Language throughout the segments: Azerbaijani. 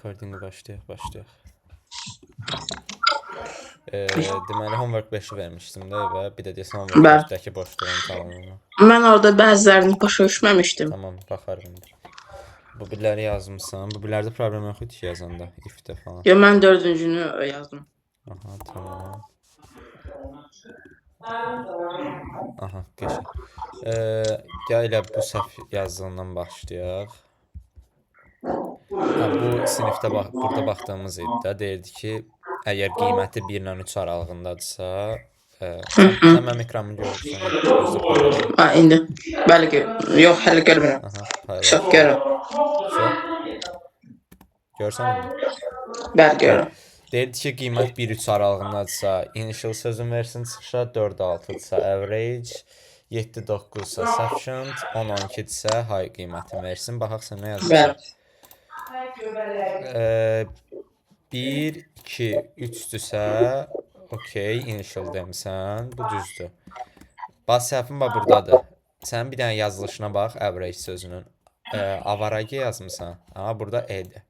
Recordingə başlayaq, başlayaq. Deməli homework 5-i vermişdim də və bir də deyəsən homework Bəli. 4-dəki boşluğun tamamını. Mən orada bəzilərini başa düşməmişdim. Tamam, baxarım indi. Bu birləri yazmısan. Bu birlərdə problem yox idi ki yazanda, if-də falan. Yo, mən dördüncünü yazdım. Aha, tamam. Aha, qəşəng. Gəl elə bu səhv yazdığından başlayaq. Ha, bu sinifdə bax, burada baxdığımız idi də. Deyirdi ki, əgər qiyməti 1 ilə 3 aralığındadırsa, sən mənim ekranımı görürsən, gözlə paylaş. Ha, indi. Bəli, yox, hələ görmürəm. Aha, paylaş. Çox görürəm. Çox. Görsən indi? Bəli, görürəm. Deyirdi ki, qiymət 1-3 aralığındadırsa, initial sözün versin çıxışa, 4-6-dırsa average, 7-9-sa sufficient, 10-12-dirsə high qiymətini versin. Baxaq sən nə yazırsan. Bəli. 1, 2, 3-dürsə, okey, initial demisən, bu düzdür. Bax, səhvin bax burdadır. Sənin bir dənə yazılışına bax, average sözünün. Avarage yazmısan, amma burada E-dir.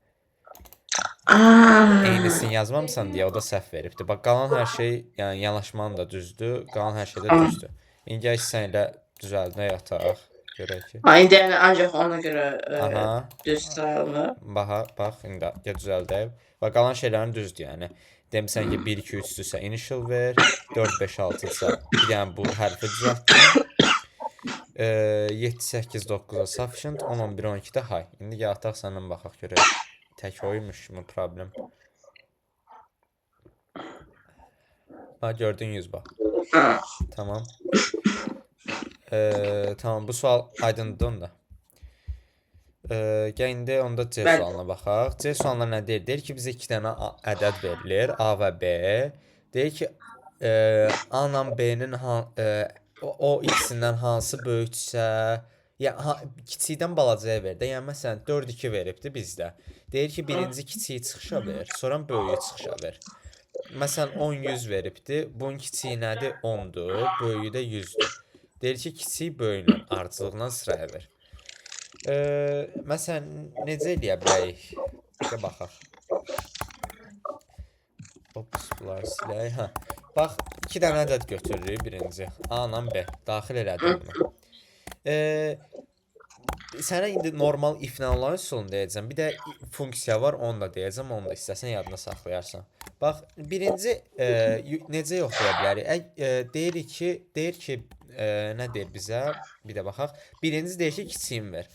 Aa. Eynisini yazmamısan deyə o da səhv veribdir. Bax, qalan hər şey, yəni yanaşman da düzdür, qalan hər şey də düzdür. İndi gəl sən elə düzəldinə yataq, görək ki. Ha, indi yəni ancaq ona görə Aha. düz sayılır. Baxa, bax, indi gəl düzəldək. Bax, qalan şeylərin düzdür, yəni. Demisən ki, 1, 2, 3-dürsə initial ver, 4, 5, 6-dırsa bir dənə bu hərfi düzəltdin. 7, 8, 9-a sufficient, 10, 11, 12-də high. İndi gəl ataq səndən baxaq görək. Tək oymuş kimi problem. Ha, gördün 100 bax. Ha. Tamam. Tamam, bu sual aydındır onda. Gəl indi onda C Bəli. sualına baxaq. C sualında nə deyir? Deyir ki, bizə iki dənə ədəd verilir, A və B. Deyir ki, A ilə B-nin o ikisindən hansı böyüksə, ya ha, kiçikdən balacaya ver də. Yəni məsələn 4 2 veribdi bizdə. Deyir ki, birinci kiçiyi çıxışa ver, sonra böyüyü çıxışa ver. Məsələn 10 100 veribdi. Bunun kiçiyi nədir? 10-dur, böyüyü də 100-dür. Deyir ki, kiçik böyüyünün ardıcılığından sıraya ver. Məsələn necə eləyə bilərik? Gəl baxaq. Ops, bunları silək. Hə. Bax, iki dənə ədəd götürürük birinci. A ilə B. Daxil elədim bunu. Sənə indi normal if-lə olan üsulunu deyəcəm. Bir də funksiya var, onu da deyəcəm, onu da istəsən yadına saxlayarsan. Bax, birinci necə yoxlaya bilərik? Deyirik ki, deyir ki, nə deyir bizə? Bir də baxaq. Birinci deyir ki, kiçiyini ver.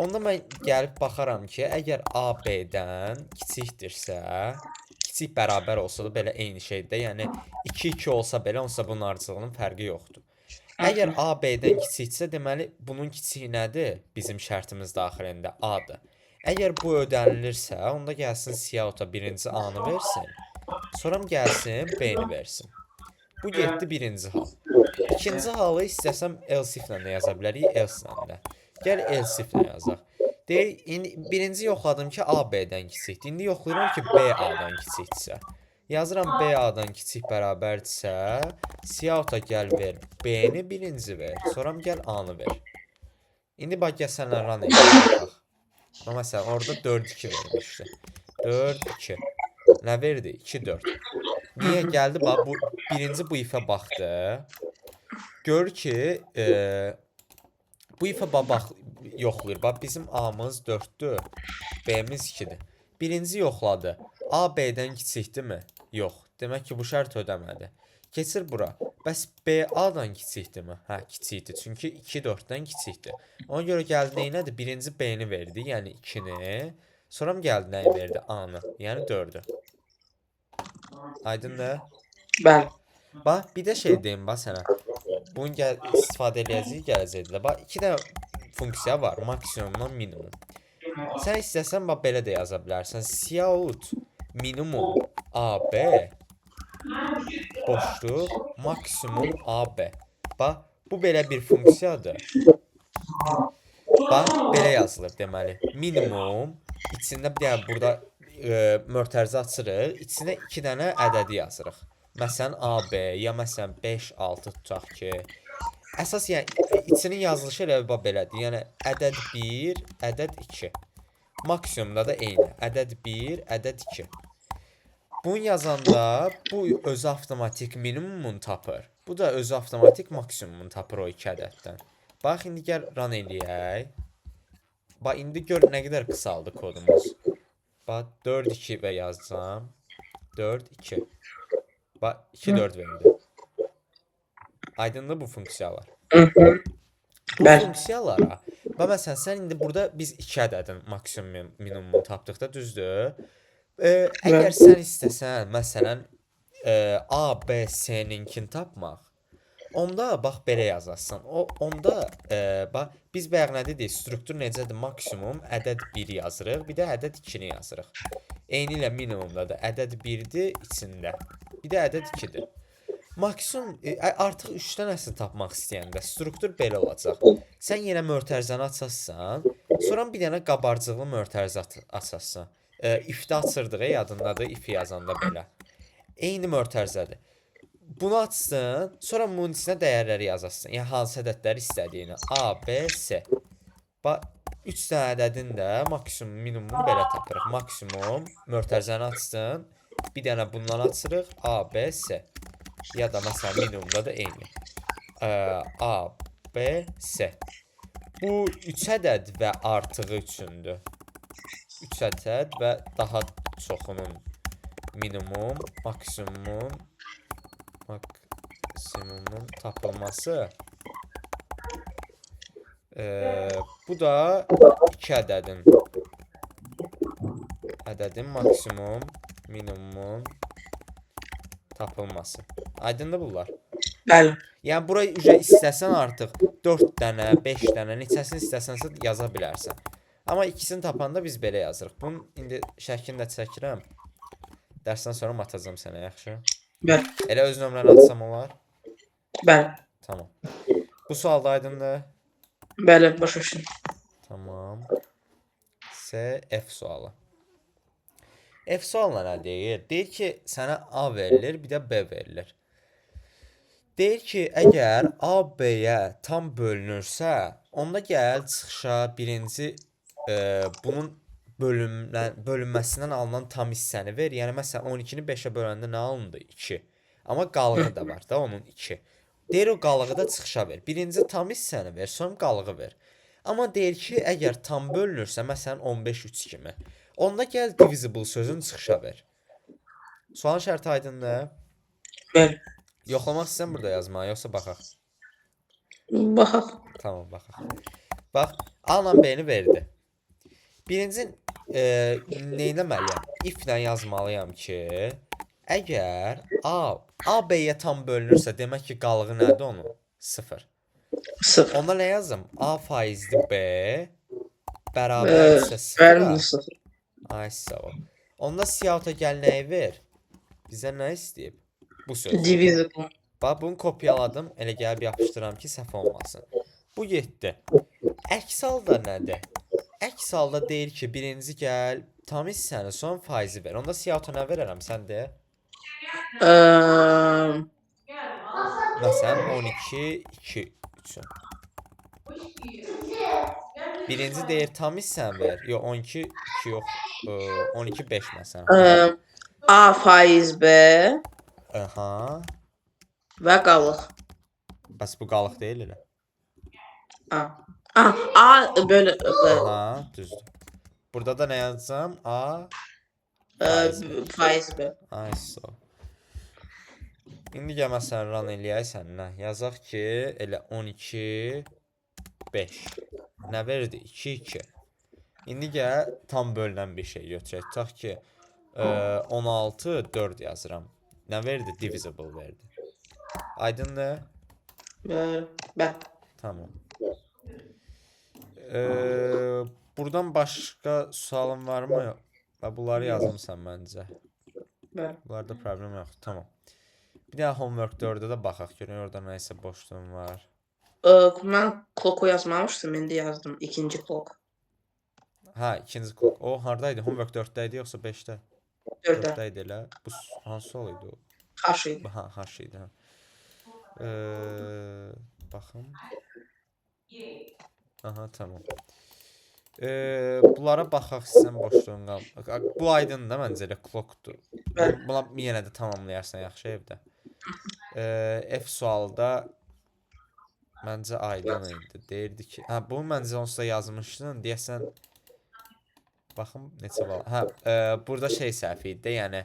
Onda mən gəlib baxaram ki, əgər A B-dən kiçikdirsə, kiçik bərabər olsa da belə eyni şeydir. Yəni 2 2 olsa belə, onsa bunun ardıcılığının fərqi yoxdur. Əgər A B-dən kiçikdirsə, deməli bunun kiçiyi nədir? Bizim şərtimiz daxilində A-dır. Əgər bu ödənilirsə, onda gəlsin cout-a birinci A-nı versin. Sonra gəlsin B-ni versin. Bu getdi birinci hal. İkinci halı istəsəm else if-lə də yaza bilərik, else-lə də. Gəl else if-lə yazaq. Deyir, indi birinci yoxladım ki, A B-dən kiçikdir. İndi yoxlayıram ki, B A-dan kiçikdirsə. Yazıram B A-dan kiçik bərabərdirsə, cout-a gəl ver B-ni birinci ver, sonra gəl A-nı ver. İndi bax gəl sənlə run eləyək baxaq. Amma məsələn orada 4 2 vermişdi. 4 2. Nə verdi? 2 4. Niyə gəldi bax bu birinci bu ifə baxdı. Gör ki, bu ifə bax yoxlayır. Bax bizim A-mız 4-dür, B-miz 2-dir. Birinci yoxladı. A B-dən kiçikdirmi? Yox. Demək ki, bu şərt ödəmədi. Keçir bura. Bəs B A-dan kiçikdirmi? Hə, kiçikdir. Çünki 2 4-dən kiçikdir. Ona görə gəldi nə elədi? Birinci B-ni verdi, yəni 2-ni. Sonra gəldi nəyi verdi? A-nı, yəni 4-ü. Aydındır? Bəli. Bax, bir də şey deyim bax sənə. Bunu gəl istifadə eləyəcəyik gələcəkdə. Bax, iki dənə funksiya var, maksimumla minimum. Sən istəsən bax belə də yaza bilərsən. Cout minimum AB boşluq maksimum AB. Bax, bu belə bir funksiyadır. Bax, belə yazılır deməli. Minimum içində bir dənə burada mötərizə açırıq, içinə iki dənə ədədi yazırıq. Məsələn AB ya məsələn 5 6 tutaq ki. Əsas yəni içinin yazılışı elə bax belədir. Yəni ədəd 1, ədəd 2. Maksimumda da eyni. Ədəd 1, ədəd 2. Bunu yazanda bu özü avtomatik minimumunu tapır. Bu da özü avtomatik maksimumunu tapır o iki ədəddən. Bax indi gəl run eləyək. Bax indi gör nə qədər qısaldı kodumuz. Bax 4 2 və yazacağam. 4 2. Bax 2 4 verdi. Aydındır bu funksiyalar. Hı -hı. Bu Bəli. funksiyalara bax məsələn sən indi burada biz 2 ədədin maksimum minimumunu tapdıq da, düzdür? Əgər Bəli. sən istəsən məsələn A, B, C-ninkini tapmaq, onda bax belə yazarsan. O onda bax biz bayaq nə dedik? Struktur necədir? Maksimum ədəd 1 yazırıq, bir də ədəd 2-ni yazırıq. Eynilə minimumda da ədəd 1-dir içində. Bir də ədəd 2-dir. Maksimum artıq 3 dənəsini tapmaq istəyəndə struktur belə olacaq. Sən yenə mötərizəni açarsan, sonra bir dənə qabarcıqlı mötərizə açarsan. If-də açırdıq, yadındadır, if yazanda belə. Eyni mötərizədir. Bunu açsın, sonra bunun içinə dəyərləri yazasın. Yəni hansı ədədləri istədiyini. A, B, C. Bax 3 dənə ədədin də maksimum, minimumunu belə tapırıq. Maksimum mötərizəni açsın, bir dənə bundan açırıq. A, B, C. Ya da məsələn minimumda da eyni. A, B, C. Bu 3 ədəd və artığı üçündür. 3 ədəd və daha çoxunun minimum, maksimumun tapılması. Bu da 2 ədədin maksimum, minimumun tapılması. Aydındır bunlar? Bəli. Yəni bura ücə istəsən artıq 4 dənə, 5 dənə, neçəsini istəsənsə yaza bilərsən. Amma ikisini tapanda biz belə yazırıq. Bunun indi şəklini də çəkirəm. Dərsdən sonra atacağam sənə, yaxşı? Bəli. Elə öz nömrəni atsam olar? Bəli. Tamam. Bu sual da aydındır. Bəli, başa düşdüm. Tamam. C, F sualı. F sualına nə deyir? Deyir ki, sənə A verilir, bir də B verilir. Deyir ki, əgər A B-yə tam bölünürsə, onda gəl çıxışa birinci bunun bölünməsindən alınan tam hissəni ver. Yəni məsələn 12-ni 5-ə böləndə nə alındı? 2. Amma qalığı da var da onun 2. Deyir o qalığı da çıxışa ver. Birinci tam hissəni ver, sonra qalığı ver. Amma deyir ki, əgər tam bölünürsə, məsələn 15 3 kimi, onda gəl divisible sözünü çıxışa ver. Sualın şərti aydındır? Bəli. Yoxlamaq istəyirsən burada yazmağı, yoxsa baxaq? Baxaq. Tamam, baxaq. Bax, A ilə B-ni verdi. Birinci nə etməliyəm? If-lə yazmalıyam ki, əgər A B-yə tam bölünürsə, demək ki, qalığı nədir onun? 0. 0. Onda nə yazım? A faizli B bərabərdirsə Bəli, 0-a. 0. Ay sağ ol. Onda cout-a gəl nəyi ver? Bizə nə istəyib? Bu sözü. Divisible. Bax bunu kopyaladım. Elə gəlib yapışdıram ki, səhv olmasın. Bu getdi. Əks halda nədir? Əks halda deyir ki, birinci gəl tam hissəni, sonra faizi ver. Onda cout-a nə verərəm sən de? Məsələn 12 2 üçün. Birinci deyir tam hissəni ver. Yox 12 2 yox, 12 5 məsələn. A faiz B Aha. və qalıq. Bəs bu qalıq deyil elə. A. A, A bölü B. Aha, düzdür. Burada da nə yazacağam? A faiz B. Faiz B. Ay sağ ol. İndi gəl məsələn run eləyək səninlə. Yazaq ki, elə 12 5. Nə verdi? 2 2. İndi gəl tam bölünən bir şey götürək. Tutaq ki, 16 4 yazıram. Nə verdi? Divisible verdi. Aydındır? Bəli. Bəli. Tamam. Buradan başqa sualın varmı? Bax, bunları yazmısan məncə. Bəli. Bunlarda problem yoxdur. Tamam. Bir dənə homework 4-ə də baxaq görək orada nəyisə boşluğum var. Mən clock-u yazmamışdım, indi yazdım. İkinci clock. Hə, ikinci clock. O hardaydı? Homework 4-də idi yoxsa 5-də? 4-də. 4-də idi elə. Bu hansı sual idi o? Hash idi. Ha, hash idi. Hə. Baxım. Aha, tamam. Bunlara baxaq sən boşluğun qal. Bu aydındır da məncə elə clockdur. Bəli. Buna yenə də tamamlayarsan yaxşı evdə. F sualda məncə aydın idi. Deyirdi ki, hə bunu məncə onsuz da yazmışdın. Deyəsən baxım neçə bal. Hə, burada şey səhv idi də, yəni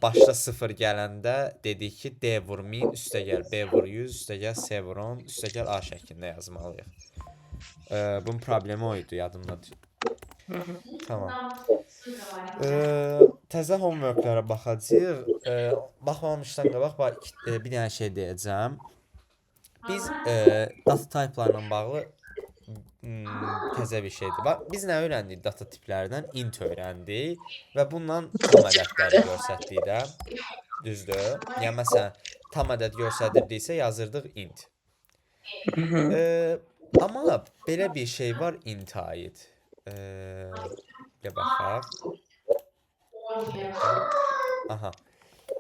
başda 0 gələndə dedik ki, D vur 1000, üstə gəl B vur 100, üstə gəl C vur 10, üstə gəl A şəklində yazmalıyıq. Bunun problemi o idi, yadımdadır. Tamam. Təzə homeworklərə baxacağıq. Baxmamışdan qabaq bax bir dənə şey deyəcəm. Biz data type-larla bağlı təzə bir şeydir. Bax, biz nə öyrəndik data tiplərdən? Int öyrəndik və bununla tam ədədləri göstərdik də. Düzdür? Yəni məsələn, tam ədəd göstərirdiksə yazırdıq int. Amma belə bir şey var int aid. Bir baxaq. Aha.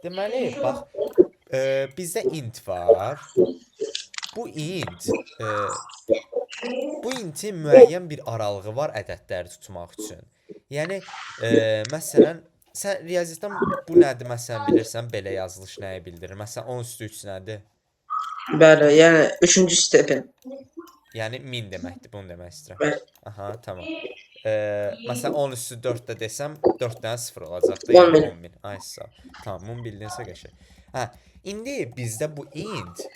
Deməli, bax, bizdə int var. Bu int, bu intin müəyyən bir aralığı var ədədləri tutmaq üçün. Yəni, məsələn, sən riyaziyyatdan bu nədir məsələn bilirsən, belə yazılış nəyi bildirir? Məsələn, 10 üstü 3 nədir? Bəli, yəni 3-cü stepin. Yəni 1000 deməkdir, bunu demək istəyirəm. Bəli. Aha, tamam. Məsələn 10 üstü 4 də desəm 4 dənə 0 olacaq da, 10 yəni min. 10.000. Ay sağ ol. Tamam, bunu bildinsə qəşəng. Hə, indi bizdə bu int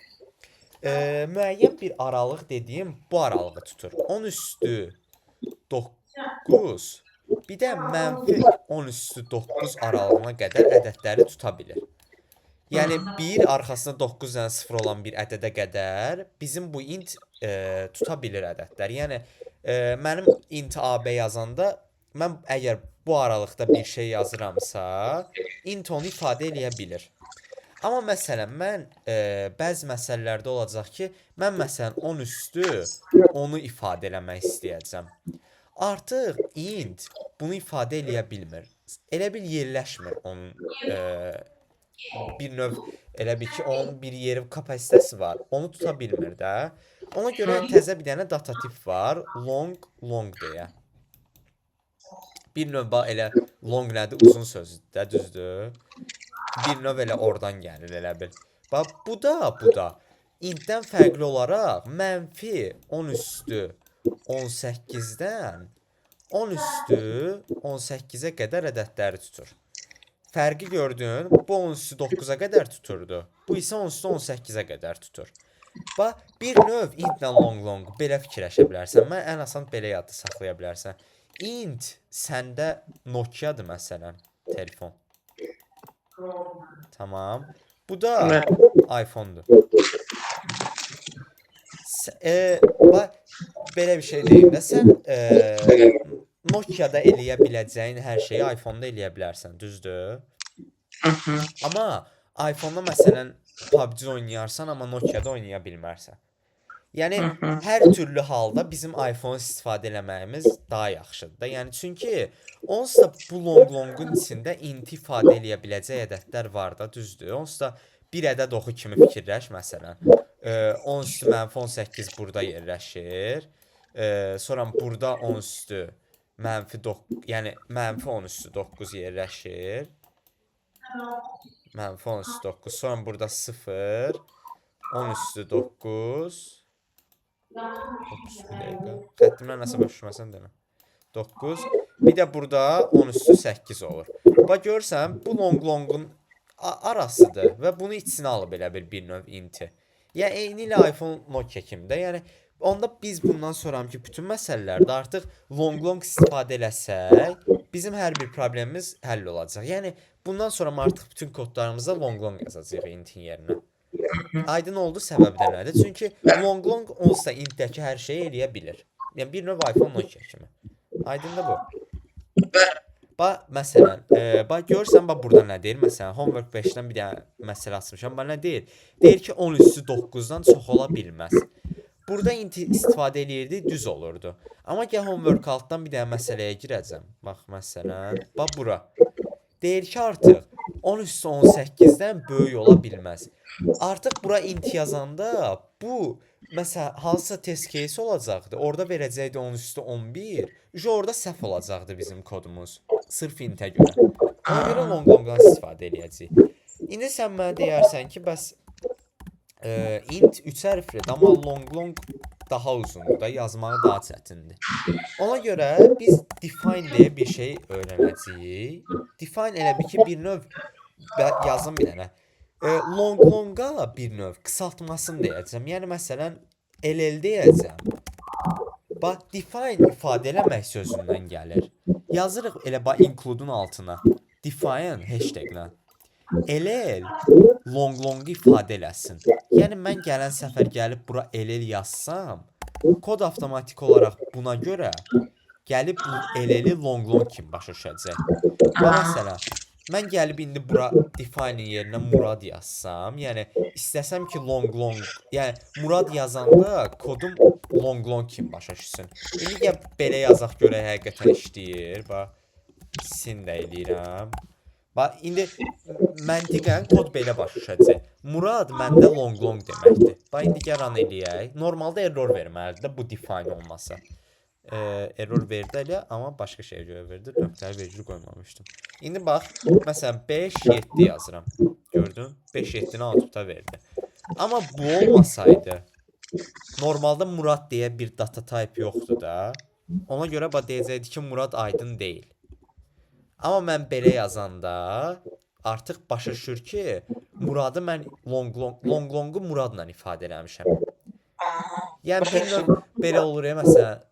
müəyyən bir aralıq dediyim bu aralığı tutur. 10 üstü 9 bir də mənfi 10 üstü 9 aralığına qədər ədədləri tuta bilir. Yəni 1 arxasında 9 dənə 0 olan bir ədədə qədər bizim bu int tuta bilir ədədlər. Yəni mənim int AB yazanda mən əgər bu aralıqda bir şey yazıramsa, int onu ifadə eləyə bilir. Amma məsələn mən bəzi məsələlərdə olacaq ki, mən məsələn 10 üstü onu ifadə eləmək istəyəcəm. Artıq int bunu ifadə eləyə bilmir. Elə bil yerləşmir onun bir növ elə bil ki, onun bir yeri kapasitəsi var. Onu tuta bilmir də. Ona görə təzə bir dənə data tip var, long long deyə. Bir növ bax elə long nədir? Uzun sözdür də, düzdür? Bir növ elə oradan gəlir elə bil. Bax bu da intdən fərqli olaraq mənfi 10 üstü 18-dən 10 üstü 18-ə qədər ədədləri tutur. Fərqi gördün? Bu 10 üstü 9-a qədər tuturdu. Bu isə 10 üstü 18-ə qədər tutur. Bax, bir növ intlə long long belə fikirləşə bilərsən. Mən ən asan belə yadda saxlaya bilərsən. Int səndə Nokia-dır məsələn, telefon. Tamam. Bu da iPhone-dur. Bax, belə bir şey deyim də, sən Nokia-da eləyə biləcəyin hər şeyi iPhone-da eləyə bilərsən, düzdür? Amma iPhone-da məsələn PUBG oynayarsan, amma Nokia-da oynaya bilmərsən. Yəni hər türlü halda bizim iPhone istifadə eləməyimiz daha yaxşıdır da. Yəni çünki onsuz da bu long longun içində int ifadə eləyə biləcək ədədlər var da, düzdür? Onsuz da bir ədəd oxu kimi fikirləş məsələn. 10 üstü mənfi 18 burada yerləşir. Sonra burada 10 üstü mənfi 9, yəni mənfi 10 üstü 9 yerləşir. Mənfi 10 üstü 9. Sonra burada 0, 10 üstü 9. Ops, bir dəqiqə. Xəttimdən nəsə başa düşməsən demə. 9. Bir də burada 10 üstü 8 olur. Bax görürsən, bu long longun arasıdır və bunu içinə alıb elə bir növ inti. Yəni eyni ilə iPhone Nokia kimi də. Yəni onda biz bundan sonrakı bütün məsələlərdə artıq long long istifadə eləsək, bizim hər bir problemimiz həll olacaq. Yəni bundan sonra artıq bütün kodlarımızda long long yazacağıq intin yerinə. Aydın oldu səbəbi də nədir? Çünki long long onsuz da intdəki hər şeyi eləyə bilir. Yəni bir növ iPhone Nokia kimi. Aydındır bu? Bax məsələn, bax görürsən bax burada nə deyir? Məsələn, homework 5-dən bir dənə məsələ açmışam. Bax nə deyir? Deyir ki 10 üstü 9-dan çox ola bilməz. Burada int istifadə eləyirdik, düz olurdu. Amma gəl homework altdan bir dənə məsələyə girəcəm. Bax məsələn, bax bura. Deyir ki artıq 10 üstü 18-dən böyük ola bilməz. Artıq bura int yazanda bu Məsələn, hansısa test case olacaqdı. Orada verəcəkdi 10 üstü 11. Ücə orada səhv olacaqdı bizim kodumuz. Sırf intə görə. Ona görə Aa. long longdan istifadə eləyəcəyik. İndi sən mənə deyərsən ki, bəs int 3 hərflidir, amma long long daha uzundur da, yazmağı daha çətindir. Ona görə biz define deyə bir şey öyrənəcəyik. Define elə bir ki, bir növ yazım bir dənə. Long longa bir növ qısaltmasını deyəcəm. Yəni məsələn LL deyəcəm. Bax, define ifadə eləmək sözündən gəlir. Yazırıq elə bax include-un altına. Define hashtag-la. LL long longu ifadə eləsin. Yəni mən gələn səfər gəlib bura LL yazsam, kod avtomatik olaraq buna görə gəlib bu LL-i long long kimi başa düşəcək. Və məsələn, mən gəlib indi bura define-in yerinə Murad yazsam, yəni istəsəm ki long long, yəni Murad yazanda kodum long long kimi başa düşsün. İndi gəl belə yazaq görək həqiqətən işləyir. Bax, sin də eləyirəm. Bax, indi məntiqən kod belə başa düşəcək. Murad məndə long long deməkdir. Bax, indi gəl run eləyək. Normalda error verməlidir də bu define olmasa. Error verdi elə, amma başqa şeyə görə verdi. Nöqtəli vergül qoymamışdım. İndi bax, məsələn 5 7 yazıram. Gördün? 5 7-ni output-a verdi. Amma bu olmasaydı, normalda Murad deyə bir data type yoxdur da. Ona görə bax deyəcəkdi ki, Murad Aydın deyil. Amma mən belə yazanda artıq başa düşür ki, Muradı mən long long long longu Muradla ifadə eləmişəm. Aha. Yəni Başa bir növ düşdüm. belə olur ya, məsələn,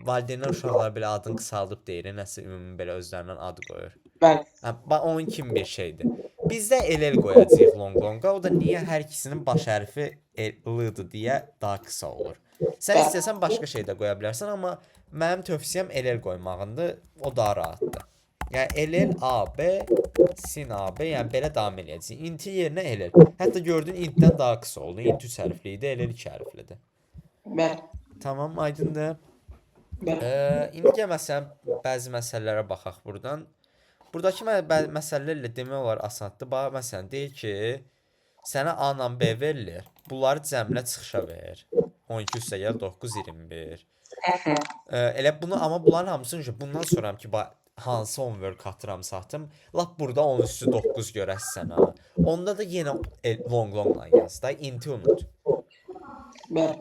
valideynlər uşaqlar belə adını qısaldıb deyir, nəsə ümumi belə özlərindən ad qoyur. Bəli. Hə, bax onun kimi bir şeydir. Bizdə LL qoyacağıq long longa. O da niyə hər ikisinin baş hərfi L-dır deyə daha qısa olur. Sən Bəli. istəsən başqa şey də qoya bilərsən, amma mənim tövsiyəm LL qoymağındır. O daha rahatdır. Yəni LL A B sin A B, yəni belə davam eləyəcək. Int yerinə LL. Hətta gördün intdən daha qısa oldu. Int 3 hərfli idi, LL 2 hərflidir. Bəli. Tamam, aydındır. Bəli. İndi gəl məsələn bəzi məsələlərə baxaq burdan. Buradakı məsələlərlə demək olar asandır. Bax məsələn deyir ki, sənə A ilə B verilir. Bunları cəmlə çıxışa ver. 12 üstə gəl 9 21. Hı. Elə bunu amma bunların hamısını bundan sonra ki bax hansı homework atıram satım. Lap burada 10 üstü 9 görəsən ha. Onda da yenə long longla yaz da, inti unut. Bəli.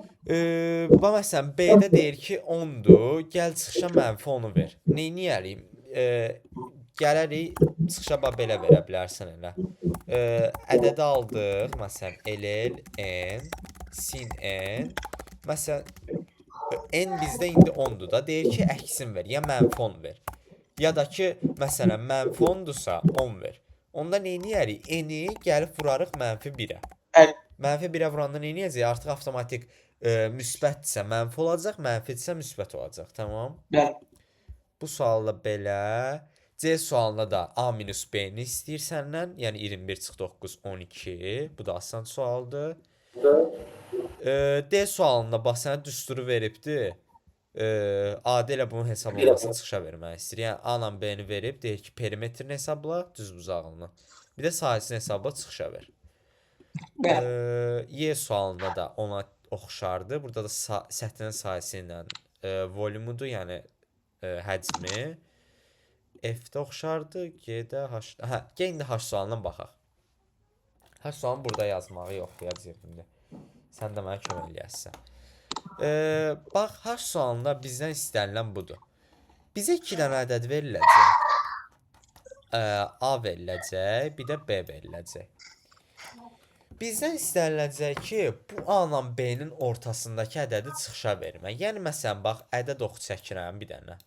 Bax məsələn B-də deyir ki 10-dur. Gəl çıxışa mənfi 10-u ver. Neyniyərik? Gələrik çıxışa bax belə verə bilərsən elə. Ədədi aldıq. Məsələn LL N sin N. Məsələn N bizdə indi 10-dur da. Deyir ki əksin ver, ya mənfi 10 ver. Ya da ki məsələn mənfi 10-dursa 10 ver. Onda neyniyərik? N-i gəlib vurarıq mənfi 1-ə. Bəli. Mənfi 1-ə vuranda neyniyəcək? Artıq avtomatik müsbətdirsə mənfi olacaq, mənfidirsə müsbət olacaq. Tamam? Bəli. Bu sualda belə. C sualında da A minus B-ni istəyir səndən. Yəni 21 çıx 9 12. Bu da asan sualdır. D sualında bax sənə düsturu veribdi. Adi elə bunun hesablamasını çıxışa vermək istəyir. Yəni A ilə B-ni verib deyir ki, perimetrini hesabla, düzbucağını. Bir də sahəsini hesabla, çıxışa ver. Bəli. Y sualında da ona oxşardır. Burada da səthinin sahəsi ilə volümudur, yəni həcmi. F-də oxşardır, G-də H. Hə, gəl indi H sualına baxaq. H sualını burada yazmağı yoxlayacağıq indi. Sən də mənə kömək eləyərsən. Bax, H sualında bizdən istənilən budur. Bizə 2 dənə ədəd veriləcək. A veriləcək, bir də B veriləcək. Bizdən istəniləcək ki, bu A ilə B-nin ortasındakı ədədi çıxışa vermək. Yəni məsələn bax, ədəd oxu çəkirəm bir dənə.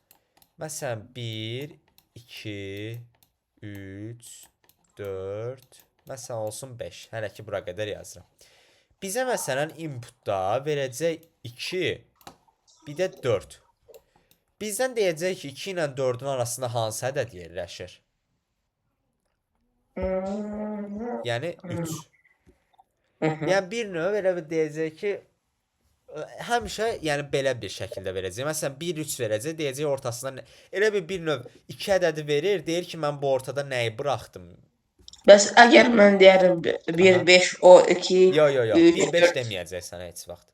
Məsələn 1, 2, 3, 4, məsələn olsun 5. Hələ ki bura qədər yazıram. Bizə məsələn inputda verəcək 2, bir də 4. Bizdən deyəcək ki, 2 ilə 4-ün arasında hansı ədəd yerləşir? Yəni 3. Yəni bir növ elə bir deyəcək ki, həmişə yəni belə bir şəkildə verəcək. Məsələn 1 3 verəcək, deyəcək ortasında nə? Elə bir növ 2 ədədi verir, deyir ki, mən bu ortada nəyi buraxdım? Bəs əgər mən deyərəm Aha. 1, 5, o 2, Yo, yo, yo. 3, 1 5 4. deməyəcək sənə heç vaxt.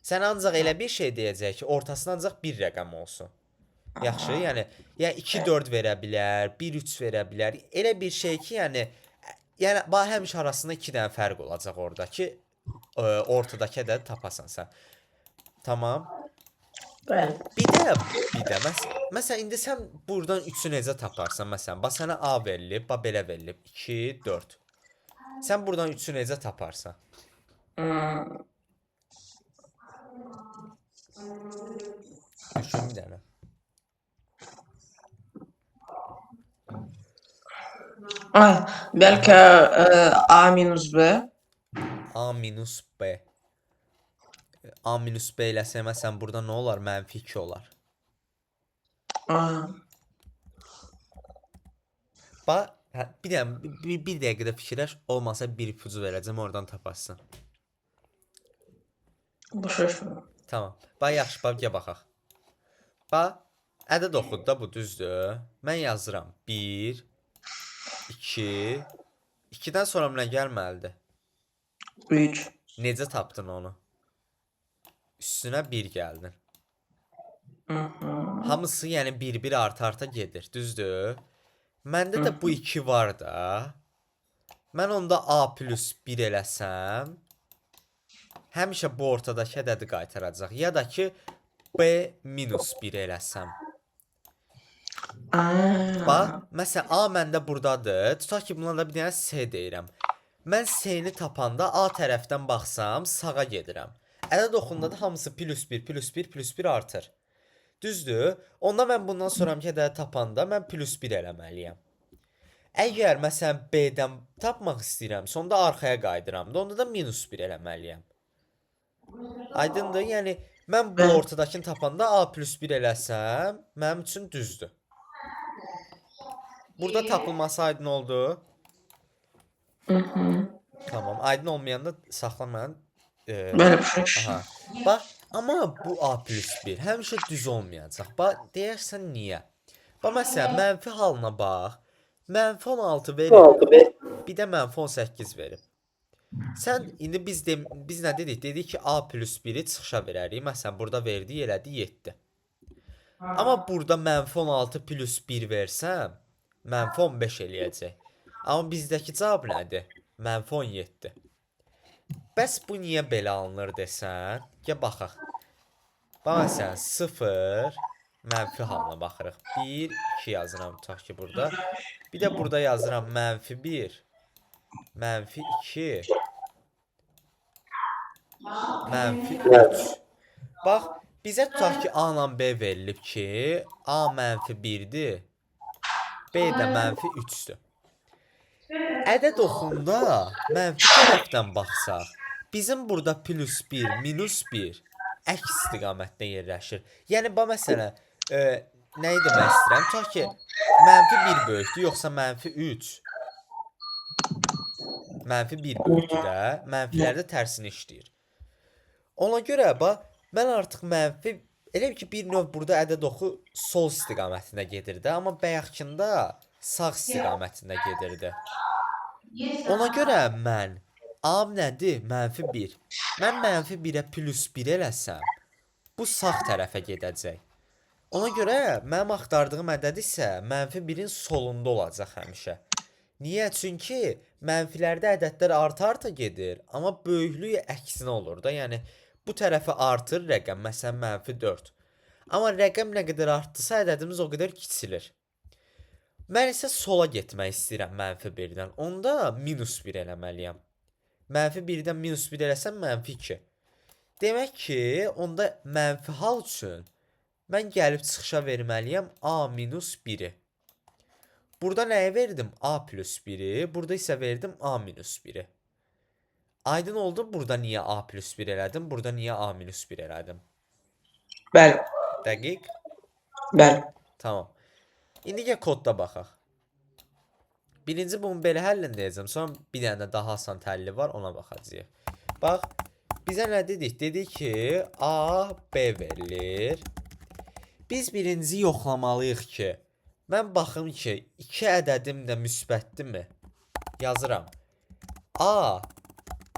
Sən ancaq elə bir şey deyəcək ki, ortasında ancaq bir rəqəm olsun. Yaxşı, yəni ya 2 4 verə bilər, 1 3 verə bilər. Elə bir şey ki, yəni bax həmişə arasında 2 dənə fərq olacaq orada ki, ortadakı ədədi tapasan sən. Tamam. Bəli. Bir də məsələn indi sən burdan 3-ü necə taparsan məsələn? Bax sənə A verilib, bax belə verilib. 2 4. Sən burdan 3-ü necə taparsan? Hmm. Düşün bir dənə. Ah, bəlkə A minus B. A minus B. A minus B eləsək məsələn burada nə olar? Mənfi 2 olar. Ah, Bax, hə, bir dənə bir dəqiqə də fikirləş, olmasa bir ipucu verəcəm, oradan taparsan. Başa düşmürəm. Tamam. Bax yaxşı, bax gəl baxaq. Bax, ədəd oxudu da bu düzdür. Mən yazıram. 1 2 2-dən sonra nə gəlməlidir? 3. Necə tapdın onu? Üstünə 1 gəldin. Mhm. Hamısı yəni bir-bir arta-arta gedir, düzdür? Məndə də bu 2 var da. Mən onda A plus 1 eləsəm, həmişə bu ortadakı ədədi qaytaracaq. Ya da ki, B minus 1 eləsəm. Bax, məsələn, A məndə burdadır. Tutaq ki, buna da bir dənə C deyirəm. Mən C-ni tapanda A tərəfdən baxsam, sağa gedirəm. Ədəd oxunda da hamısı plus 1, plus 1, plus 1 artır. Düzdür? Onda mən bundan sonrakı ədədi tapanda mən plus 1 eləməliyəm. Əgər məsələn B-dən tapmaq istəyirəmsə, onda arxaya qayıdıram da, onda da minus 1 eləməliyəm. Aydındır? Yəni mən bu Bəli. ortadakını tapanda A plus 1 eləsəm, mənim üçün düzdür. Burada tapılması aydın oldu. Mhm. Tamam. Aydın olmayanda saxlamayan Bəli, başa düşdüm. aha. Bax, amma bu A plus 1 həmişə düz olmayacaq. Bax, deyərsən niyə? Bax, məsələn, mənfi halına bax. Mənfi 16 verib, bir də mənfi 18 verib. Sən indi biz nə dedik? Dedik ki, A plus 1-i çıxışa verərik. Məsələn, burada verdi, elədi 7. Amma burada mənfi 16 plus 1 versəm, mənfi 15 eləyəcək. Amma bizdəki cavab nədir? Mənfi 17. Bəs bu niyə belə alınır desən, gəl baxaq. Bax məsələn 0 mənfi halına baxırıq. 1, 2 yazıram tutaq ki burada. Bir də burada yazıram mənfi 1, mənfi 2, mənfi 3. Bax, bizə tutaq ki A ilə B verilib ki, A mənfi 1-dir, B də mənfi 3-dür. Ədəd oxunda mənfi tərəfdən baxsaq, bizim burada plus 1, minus 1 əks istiqamətdə yerləşir. Yəni, bax məsələn, nəyi demək istəyirəm? Tutaq ki, mənfi 1 böyükdür, yoxsa mənfi 3? Mənfi 1 böyükdür də, mənfilərdə tərsini işləyir. Ona görə bax, mən artıq mənfi, elə bil ki, bir növ burada ədəd oxu sol istiqamətində gedirdi, amma bayaqkında sağ istiqamətində gedirdi. Ona görə mən A nədir? Mənfi 1. Mən mənfi 1-ə plus 1 eləsəm, bu sağ tərəfə gedəcək. Ona görə mənim axtardığım ədəd isə mənfi 1-in solunda olacaq həmişə. Niyə? Çünki mənfilərdə ədədlər arta-arta gedir, amma böyüklüyü əksinə olur da. Yəni bu tərəfə artır rəqəm, məsələn mənfi 4. Amma rəqəm nə qədər artdısa ədədimiz o qədər kiçilir. Mən isə sola getmək istəyirəm mənfi 1-dən. Onda minus 1 eləməliyəm. Mənfi 1-dən minus 1 eləsəm mənfi 2. Demək ki, onda mənfi hal üçün mən gəlib çıxışa verməliyəm A minus 1-i. Burada nəyə verdim? A plus 1-i. Burada isə verdim A minus 1-i. Aydın oldu burada niyə A plus 1 elədim, burada niyə A minus 1 elədim? Bəli. Dəqiq? Bəli. Tamam. İndi gəl kodda baxaq. Birinci bunu belə həllini deyəcəm. Sonra bir dənə də daha asan həlli var, ona baxacağıq. Bax, bizə nə dedik? Dedik ki, A, B verilir. Biz birinci yoxlamalıyıq ki, mən baxım ki, iki ədədim də müsbətdirmi, Yazıram. A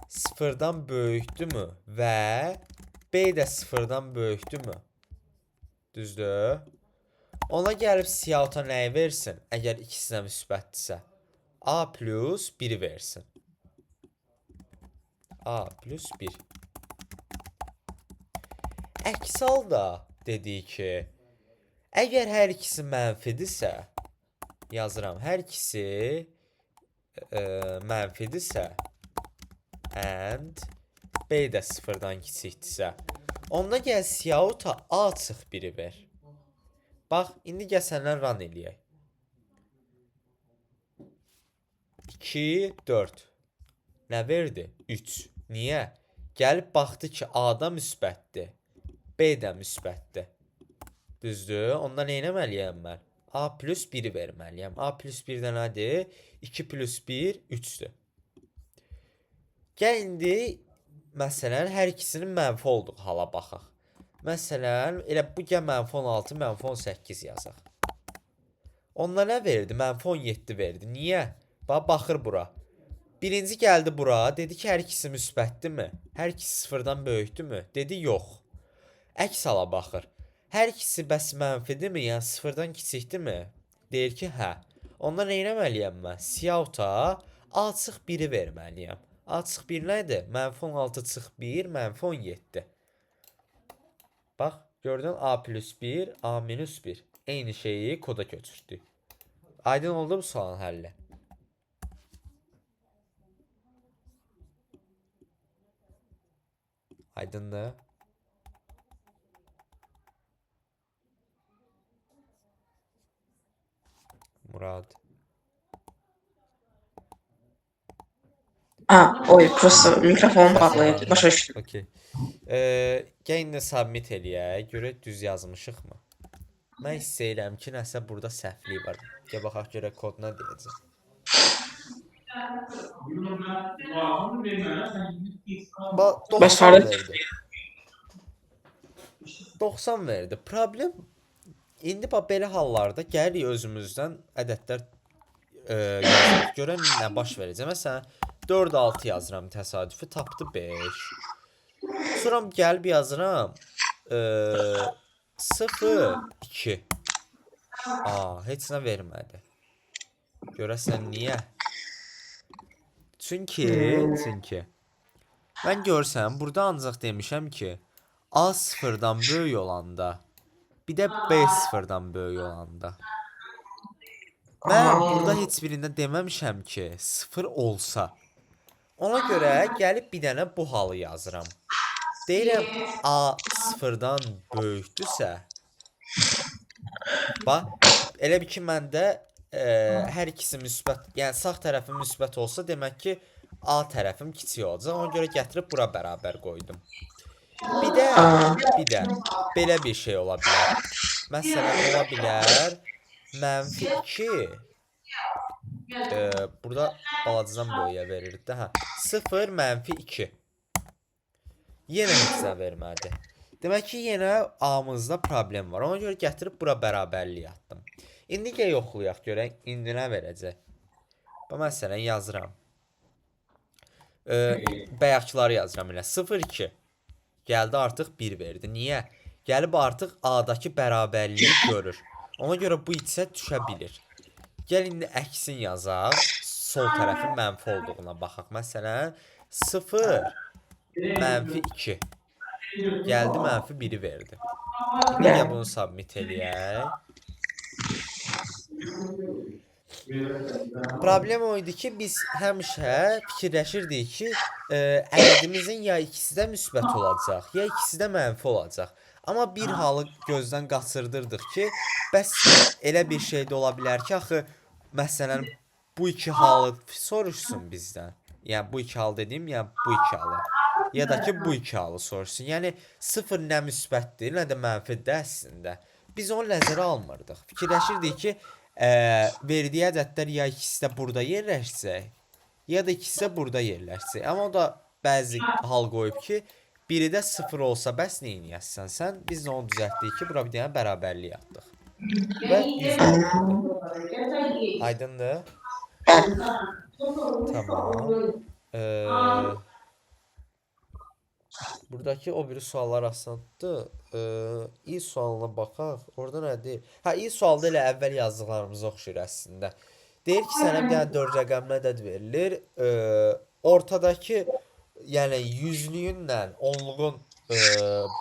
sıfırdan böyükdürmü və B də sıfırdan böyükdürmü? Düzdür? Ona gəlib cout-a nəyi versin? Əgər ikisinə müsbətdirsə. A plus 1 versin. A plus 1. Əks halda dedik ki, əgər hər ikisi mənfidirsə, yazıram, hər ikisi mənfidirsə and B də sıfırdan kiçikdirsə, onda gəl cout-a A çıx 1-i ver. Bax, indi gəl səndən run eləyək. 2, 4. Nə verdi? 3. Niyə? Gəlib baxdı ki, A-da müsbətdir, B də müsbətdir. Düzdür? Onda nə etməliyəm mən? A plus 1-i verməliyəm. A plus 1 də nədir? 2 plus 1, 3-dür. Gəl indi, məsələn, hər ikisinin mənfi olduğu hala baxaq. Məsələn, elə bu gəl mənfi 16, mənfi 18 yazaq. Onda nə verdi? Mənfi 17 verdi. Niyə? Bax, baxır bura. Birinci gəldi bura, dedi ki, hər ikisi müsbətdirmi? Hər ikisi sıfırdan böyükdürmü? Dedi, yox. Əks hala baxır. Hər ikisi bəs mənfidirmi? Yəni sıfırdan kiçikdirmi? Deyir ki, hə. Onda nə etməliyəm mən? Cout-a A çıx 1-i verməliyəm. A çıx 1 nədir? Mənfi 16 çıx 1, mənfi 17. Bax, gördün A plus 1, A minus 1. Eyni şeyi koda köçürtdük. Aydın oldu bu sualın həlli? Aydındır. Murad. A, oy, prosto mikrofon bağlıydı. Başa düşdüm. Okey. Gəl indi submit eləyək. Görək düz yazmışıqmı? Mən hiss edirəm ki, nəsə burada səhvlik var. Gəl baxaq görək kod nə deyəcək. Bax, 90 Başarı. verdi. 90 verdi. Problem indi bax belə hallarda gəlirik özümüzdən ədədlər yazırıq. Görən nə baş verəcək. Məsələn, 4 6 yazıram təsadüfi, tapdı 5. Sonra gəlib yazıram 0 2. Aa, heç nə vermədi. Görəsən niyə? Çünki mən görsəm burada ancaq demişəm ki, A sıfırdan böyük olanda, bir də B sıfırdan böyük olanda. Mən burada heç birində deməmişəm ki, sıfır olsa. Ona görə gəlib bir dənə bu halı yazıram. Deyirəm A sıfırdan böyükdürsə, bax, elə bil ki məndə hər ikisi müsbət, yəni sağ tərəfim müsbət olsa, demək ki, A tərəfim kiçik olacaq. Ona görə gətirib bura bərabər qoydum. Bir də, bir də belə bir şey ola bilər. Məsələn, ola bilər mənfi 2. Burada balacadan böyüyə verirdi də, hə. 0 mənfi 2. Yenə heç nə vermədi. Demək ki, yenə A-mızda problem var. Ona görə gətirib bura bərabərlik atdım. İndi gəl yoxlayaq görək indi nə verəcək. Bax, məsələn yazıram. Bayaqkıları yazıram elə. 0 2. Gəldi artıq 1 verdi. Niyə? Gəlib artıq A-dakı bərabərliyi görür. Ona görə bu isə düşə bilir. Gəl indi əksin yazaq. Sol tərəfin mənfi olduğuna baxaq. Məsələn, 0 mənfi 2. Gəldi mənfi 1-i verdi. İndi gəl bunu submit eləyək. Problem o idi ki, biz həmişə fikirləşirdik ki, ədədimizin ya ikisi də müsbət olacaq, ya ikisi də mənfi olacaq. Amma bir halı gözdən qaçırdırdıq ki, bəs elə bir şey də ola bilər ki, axı məsələn bu iki halı soruşsun bizdən. Yəni bu iki hal dediyim, yəni bu iki halı. Ya da ki bu iki halı soruşsun. Yəni sıfır nə müsbətdir, nə də mənfidir əslində. Biz onu nəzərə almırdıq. Fikirləşirdik ki, verdiyi ədədlər ya ikisi də burada yerləşəcək, ya da ikisi də burada yerləşəcək. Amma o da bəzi hal qoyub ki, biri də sıfır olsa bəs nə eləyəsən sən? Biz də onu düzəltdik ki, bura bir dənə bərabərlik atdıq. Və 100 bal verdi. Aydındır? Bəli. Tamam. Ee, Buradakı o biri suallar asandır. İ sualına baxaq. Orada nə deyir? Hə, İ sualda elə əvvəl yazdıqlarımıza oxşayır əslində. Deyir ki, sənə bir dənə 4 rəqəmli ədəd verilir. Ortadakı, yəni yüzlüyünlə onluğun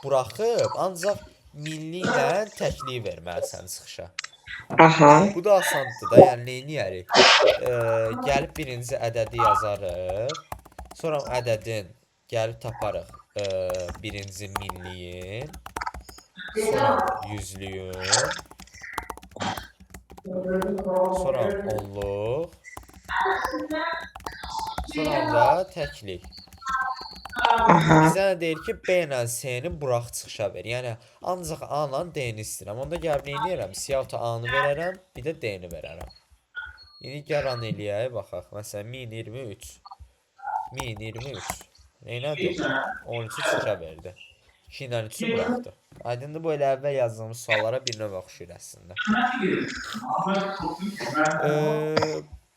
buraxıb, ancaq minliklə təkliyi verməlisən çıxışa. Aha. Bu da asandır da, yəni neyniyərik? Gəlib birinci ədədi yazarıq. Sonra ədədin gəlib taparıq birinci minliyin, sonra yüzlüyün, sonra onluq, sonra da təklik. Aha. Bizə nə deyir ki, B ilə C-ni burax çıxışa ver. Yəni ancaq A ilə D-ni istəyirəm. Onda gəlib neyniyərəm? Siyahıta A-nı verərəm, bir də D-ni verərəm. İndi gəl run eləyək, baxaq. Məsələn, 1023. 1023. Neynədir? 13-ü çıxışa verdi. 2 ilə 3-ü buraxdı. Aydındır, bu elə əvvəl yazdığımız suallara bir növ oxşayır əslində.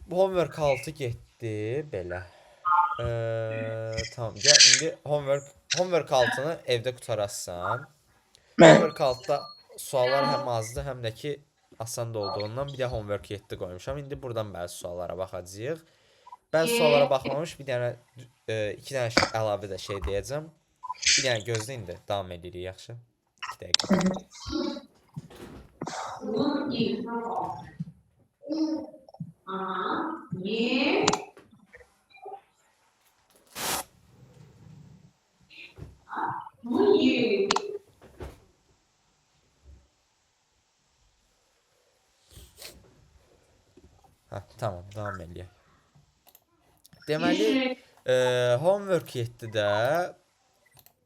Homework 6 getdi belə. Tamam, gəl indi homework 6-nı evdə qutarasan. Mən Homework 6-da suallar həm azdır, həm də ki asan da olduğundan bir də homework 7 qoymuşam. İndi buradan bəzi suallara baxacağıq. Bəzi suallara baxmamış bir dənə iki dənə əlavə də şey deyəcəm. Bir dənə gözlə indi davam edirik, yaxşı? 2 dəqiqə. Hə, tamam, davam eləyək. Deməli, homework 7-də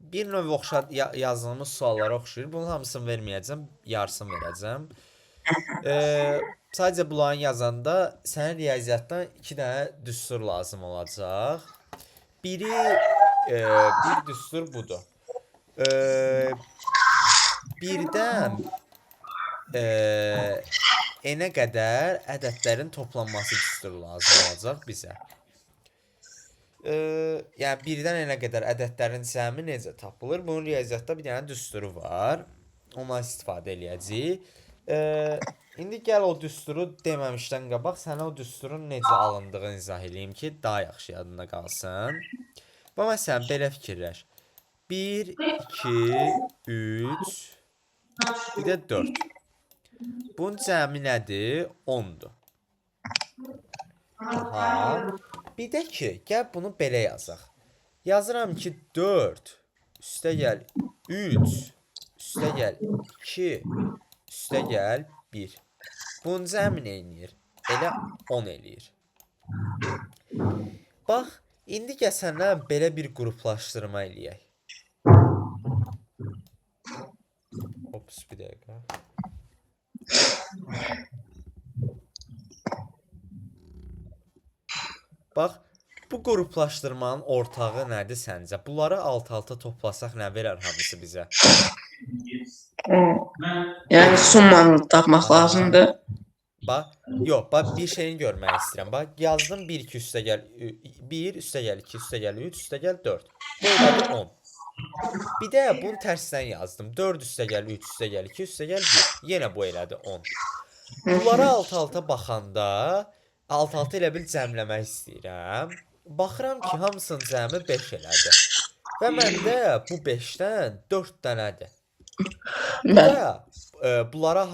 bir növ oxşar yazdığımız suallara oxşayır. Bunun hamısını verməyəcəm, yarısını verəcəm. Sadəcə bunların yazanda sənə riyaziyyatdan 2 dənə düstur lazım olacaq. Biri bir düstur budur. Birdən n-ə qədər ədədlərin toplanması düsturu lazım olacaq bizə. Yəni birdən n-ə qədər ədədlərin cəmi necə tapılır? Bunun riyaziyyatda bir dənə düsturu var. Ondan istifadə eləyəcəyik. İndi gəl o düsturu deməmişdən qabaq sənə o düsturun necə alındığını izah eləyim ki, daha yaxşı yadında qalsın. Və məsələn belə fikirləş. 1, 2, 3, bir də 4. Bunun cəmi nədir? 10-dur. Aha. Bir də ki, gəl bunu belə yazaq. Yazıram ki, 4 üstə gəl 3 üstə gəl 2 üstə gəl 1. Bunun cəmi nə eləyir? Elə 10 eləyir. Bax, indi gəl səndən belə bir qruplaşdırma eləyək. Ops, bir dəqiqə. Bax, bu qruplaşdırmanın ortağı nədir səncə? Bunları alt-alta toplasaq nə verər hamısı bizə? Yəni summanı tapmaq lazımdır. Bax, yox, bax bir şeyini görmək istəyirəm. Bax, yazdım 1 2 üstə gəl 1 üstə gəl 2 üstə gəl 3 üstə gəl 4. Bu elədi 10. Bir də bunu tərsindən yazdım. 4 üstə gəl 3 üstə gəl 2 üstə gəl 1. Yenə bu elədi 10. Bunlara alt-alta baxanda alt-alta elə bil cəmləmək istəyirəm. Baxıram ki, hamısının cəmi 5 elədi. Və məndə bu 5-dən 4 dənədir. Bu da bunlara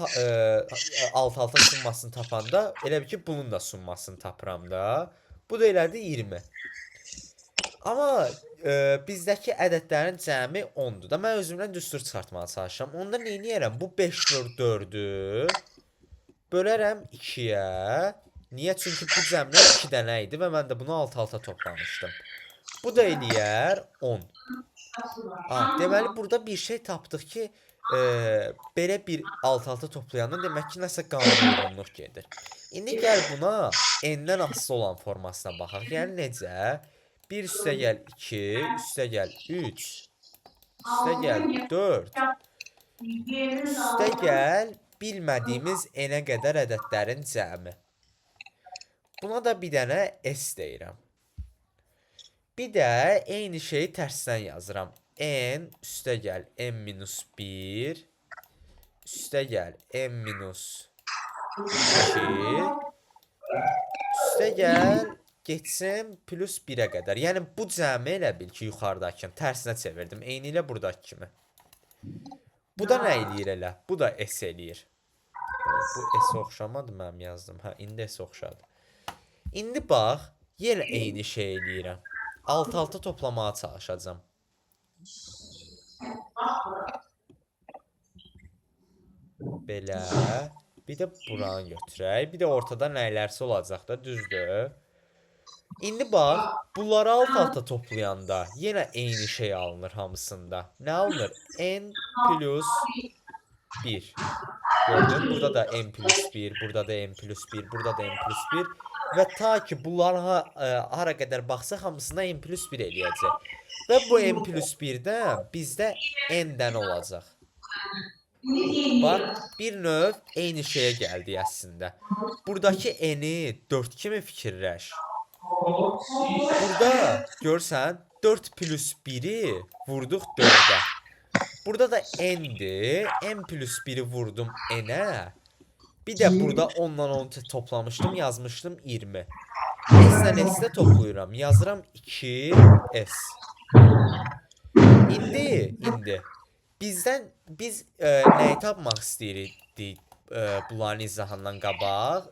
alt-alta summasını tapanda elə bil ki, bunun da summasını tapıram da. Bu da elədi 20. Amma bizdəki ədədlərin cəmi 10-dur da. Mən özümdən düstur çıxartmağa çalışıram. Onda nə eləyərəm? Bu 5 vur 4-ü bölərəm 2-yə. Niyə? Çünki bu cəmlər 2 dənə idi və mən də bunu alt-alta toplamışdım. Bu da eləyər 10. Ha, deməli burada bir şey tapdıq ki, belə bir alt-alta toplayanda demək ki, nəsə qanunuyğunluq gedir. İndi gəl buna n-dən asılı olan formasına baxaq. Yəni necə? 1 üstə gəl 2, üstə gəl 3, üstə gəl 4, üstə gəl bilmədiyimiz n-ə qədər ədədlərin cəmi. Buna da bir dənə S deyirəm. Bir də eyni şeyi tərsdən yazıram. N üstə gəl n minus 1 üstə gəl n minus 2 üstə gəl getsin plus 1-ə qədər. Yəni bu cəmi elə bil ki, yuxarıdakını tərsinə çevirdim. Eynilə buradakı kimi. Bu da nə eləyir elə? Bu da S eləyir. Bu S oxşamadı mənim yazdım. Hə, indi S oxşadı. İndi bax, yenə eyni şey eləyirəm. Alt-alta toplamağa çalışacağam. Belə. Bir də buranı götürək. Bir də ortada nəylərsə olacaq da, düzdür? İndi bax, bunları alt-alta toplayanda yenə eyni şey alınır hamısında. Nə alınır? N plus 1. Gördün? Burada da n plus 1, burada da n plus 1, burada da n plus 1. Və ta ki bunlar hara qədər baxsaq hamısına n plus 1 eləyəcək. Və bu n plus 1-dən bizdə n-dən olacaq. Bax, bir növ eyni şeyə gəldik əslində. Buradakı n-i 4 kimi fikirləş. Burada görsən 4 plus 1-i vurduq 4-ə. Burada da n-dir. N plus 1-i vurdum n-ə. Bir də burada 10-dan 10 toplamışdım, yazmışdım 20. S-lə S-də toplayıram. Yazıram 2S. İndi bizdən biz nəyi tapmaq istəyirik bunların izahından qabaq?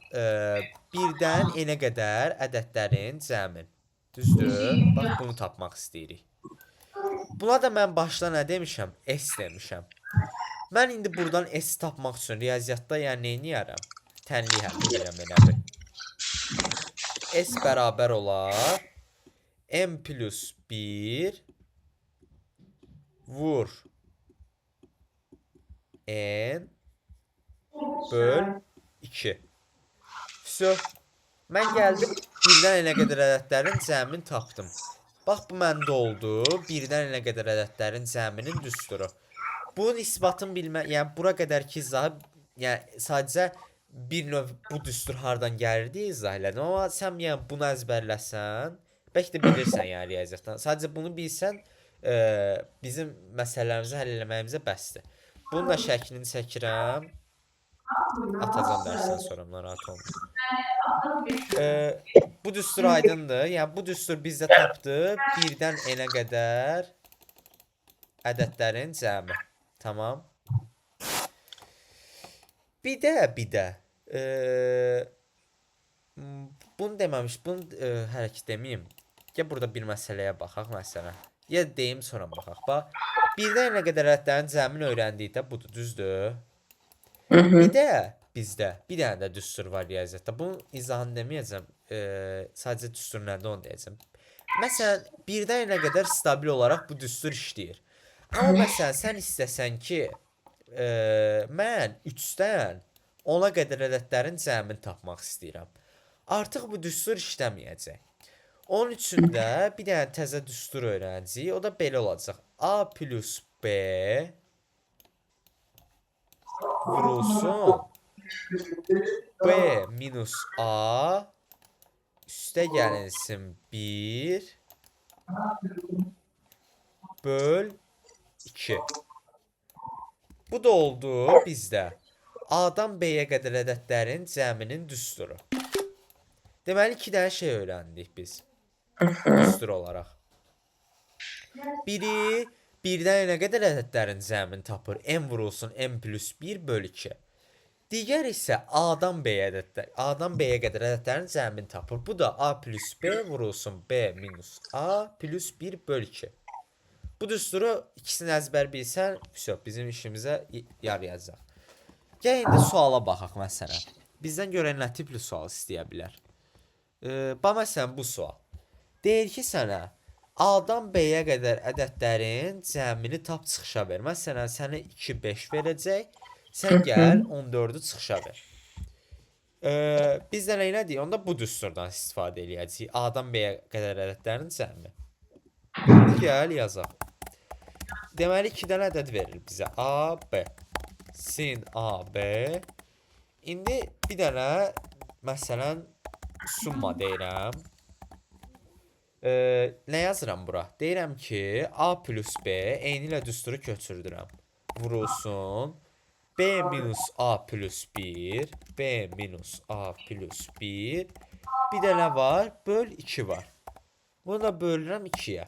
Birdən n-ə qədər ədədlərin cəmin. Düzdür? Bax bunu tapmaq istəyirik. Buna da mən başda nə demişəm? S demişəm. Mən indi buradan S tapmaq üçün riyaziyyatda yəni nə eləyərəm? Tənlik həll edirəm elə bil. S bərabər olar M plus 1 vur N böl 2. Vso. Mən gəldim birdən n-ə qədər ədədlərin cəmini tapdım. Bax bu məndə oldu. Birdən n-ə qədər ədədlərin cəminin düsturu. Bunun isbatını bilmə, yəni bura qədərki izahı, yəni sadəcə bir növ bu düstur hardan gəlir deyə izah elədim. Amma sən yəni bunu əzbərləsən, bəlkə də bilirsən yəni riyaziyyatdan. Sadəcə bunu bilsən, bizim məsələlərimizi həll eləməyimizə bəsdir. Bunun da şəklini çəkirəm. Atacağam dərsdən sonra, narahat olma. Bu düstur aydındır. Yəni bu düstur bizdə tapdı birdən n-ə qədər ədədlərin cəmi. Tamam. Bir də bunu deməmiş, bunu hələ ki deməyim. Gəl burada bir məsələyə baxaq məsələn. Ya deyim sonra baxaq. Bax, birdən n-ə qədər ədədlərin cəmini öyrəndikdə budur, düzdür? Bir də bizdə bir dənə də düstur var riyaziyyatda. Bunun izahını deməyəcəm. Sadəcə düstur nədir onu deyəcəm. Məsələn, birdən n-ə qədər stabil olaraq bu düstur işləyir. Amma məsələn, sən istəsən ki, mən 3-dən 10-a qədər ədədlərin cəmini tapmaq istəyirəm. Artıq bu düstur işləməyəcək. Onun üçün də bir dənə təzə düstur öyrənəcəyik. O da belə olacaq. A plus B vurulsun B minus A üstə gəlinsin 1 böl 2. Bu da oldu bizdə. A-dan B-yə qədər ədədlərin cəminin düsturu. Deməli, iki dənə şey öyrəndik biz. Düstur olaraq. Biri birdən n-ə qədər ədədlərin cəmini tapır. M vurulsun M plus 1 böl 2. Digər isə A-dan B-yə ədədlər, A-dan B-yə qədər ədədlərin cəmini tapır. Bu da A plus B vurulsun B minus A plus 1 böl 2. Bu düsturu ikisini əzbər bilsən, vso, bizim işimizə yarayacaq. Gəl indi suala baxaq məsələn. Bizdən görən nə tipli sual istəyə bilər? Bax məsələn bu sual. Deyir ki sənə A-dan B-yə qədər ədədlərin cəmini tap çıxışa ver. Məsələn, sənə 2, 5 verəcək. Sən gəl 14-ü çıxışa ver. Biz də nə elədik? Onda bu düsturdan istifadə eləyəcəyik. A-dan B-yə qədər ədədlərin cəmi. İndi gəl yazaq. Deməli 2 dənə ədəd verir bizə. A, B. Sin A, B. İndi bir dənə məsələn Summa deyirəm. Nə yazıram bura? Deyirəm ki, A plus B eyni ilə düsturu köçürdürəm. Vurulsun. B minus A plus 1, B minus A plus 1. Bir də nə var? Böl 2 var. Bunu da bölürəm 2-yə.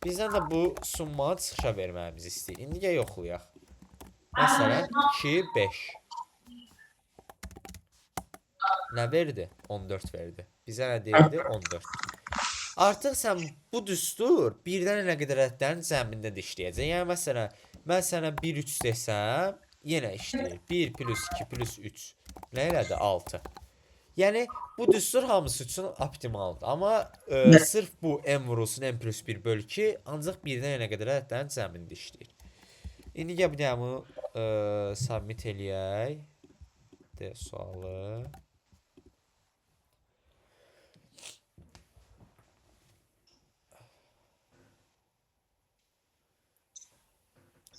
Bizdən də bu summanı çıxışa verməyimizi istəyir. İndi gəl yoxlayaq. Məsələn, 2, 5. Nə verdi? 14 verdi. Bizə nə deyirdi? 14. Artıq sən bu düstur birdən nə qədər ədədlərin cəmində də işləyəcək. Yəni məsələn, mən sənə 1 3 desəm, yenə işləyir. 1 plus 2 plus 3 nə elədi? 6. Yəni bu düstur hamısı üçün optimaldır. Amma sırf bu m vurulsun m plus 1 böl 2 ancaq birdən nə qədər ədədlərin cəmində işləyir. İndi gəl bir dənə bunu submit eləyək. D sualı.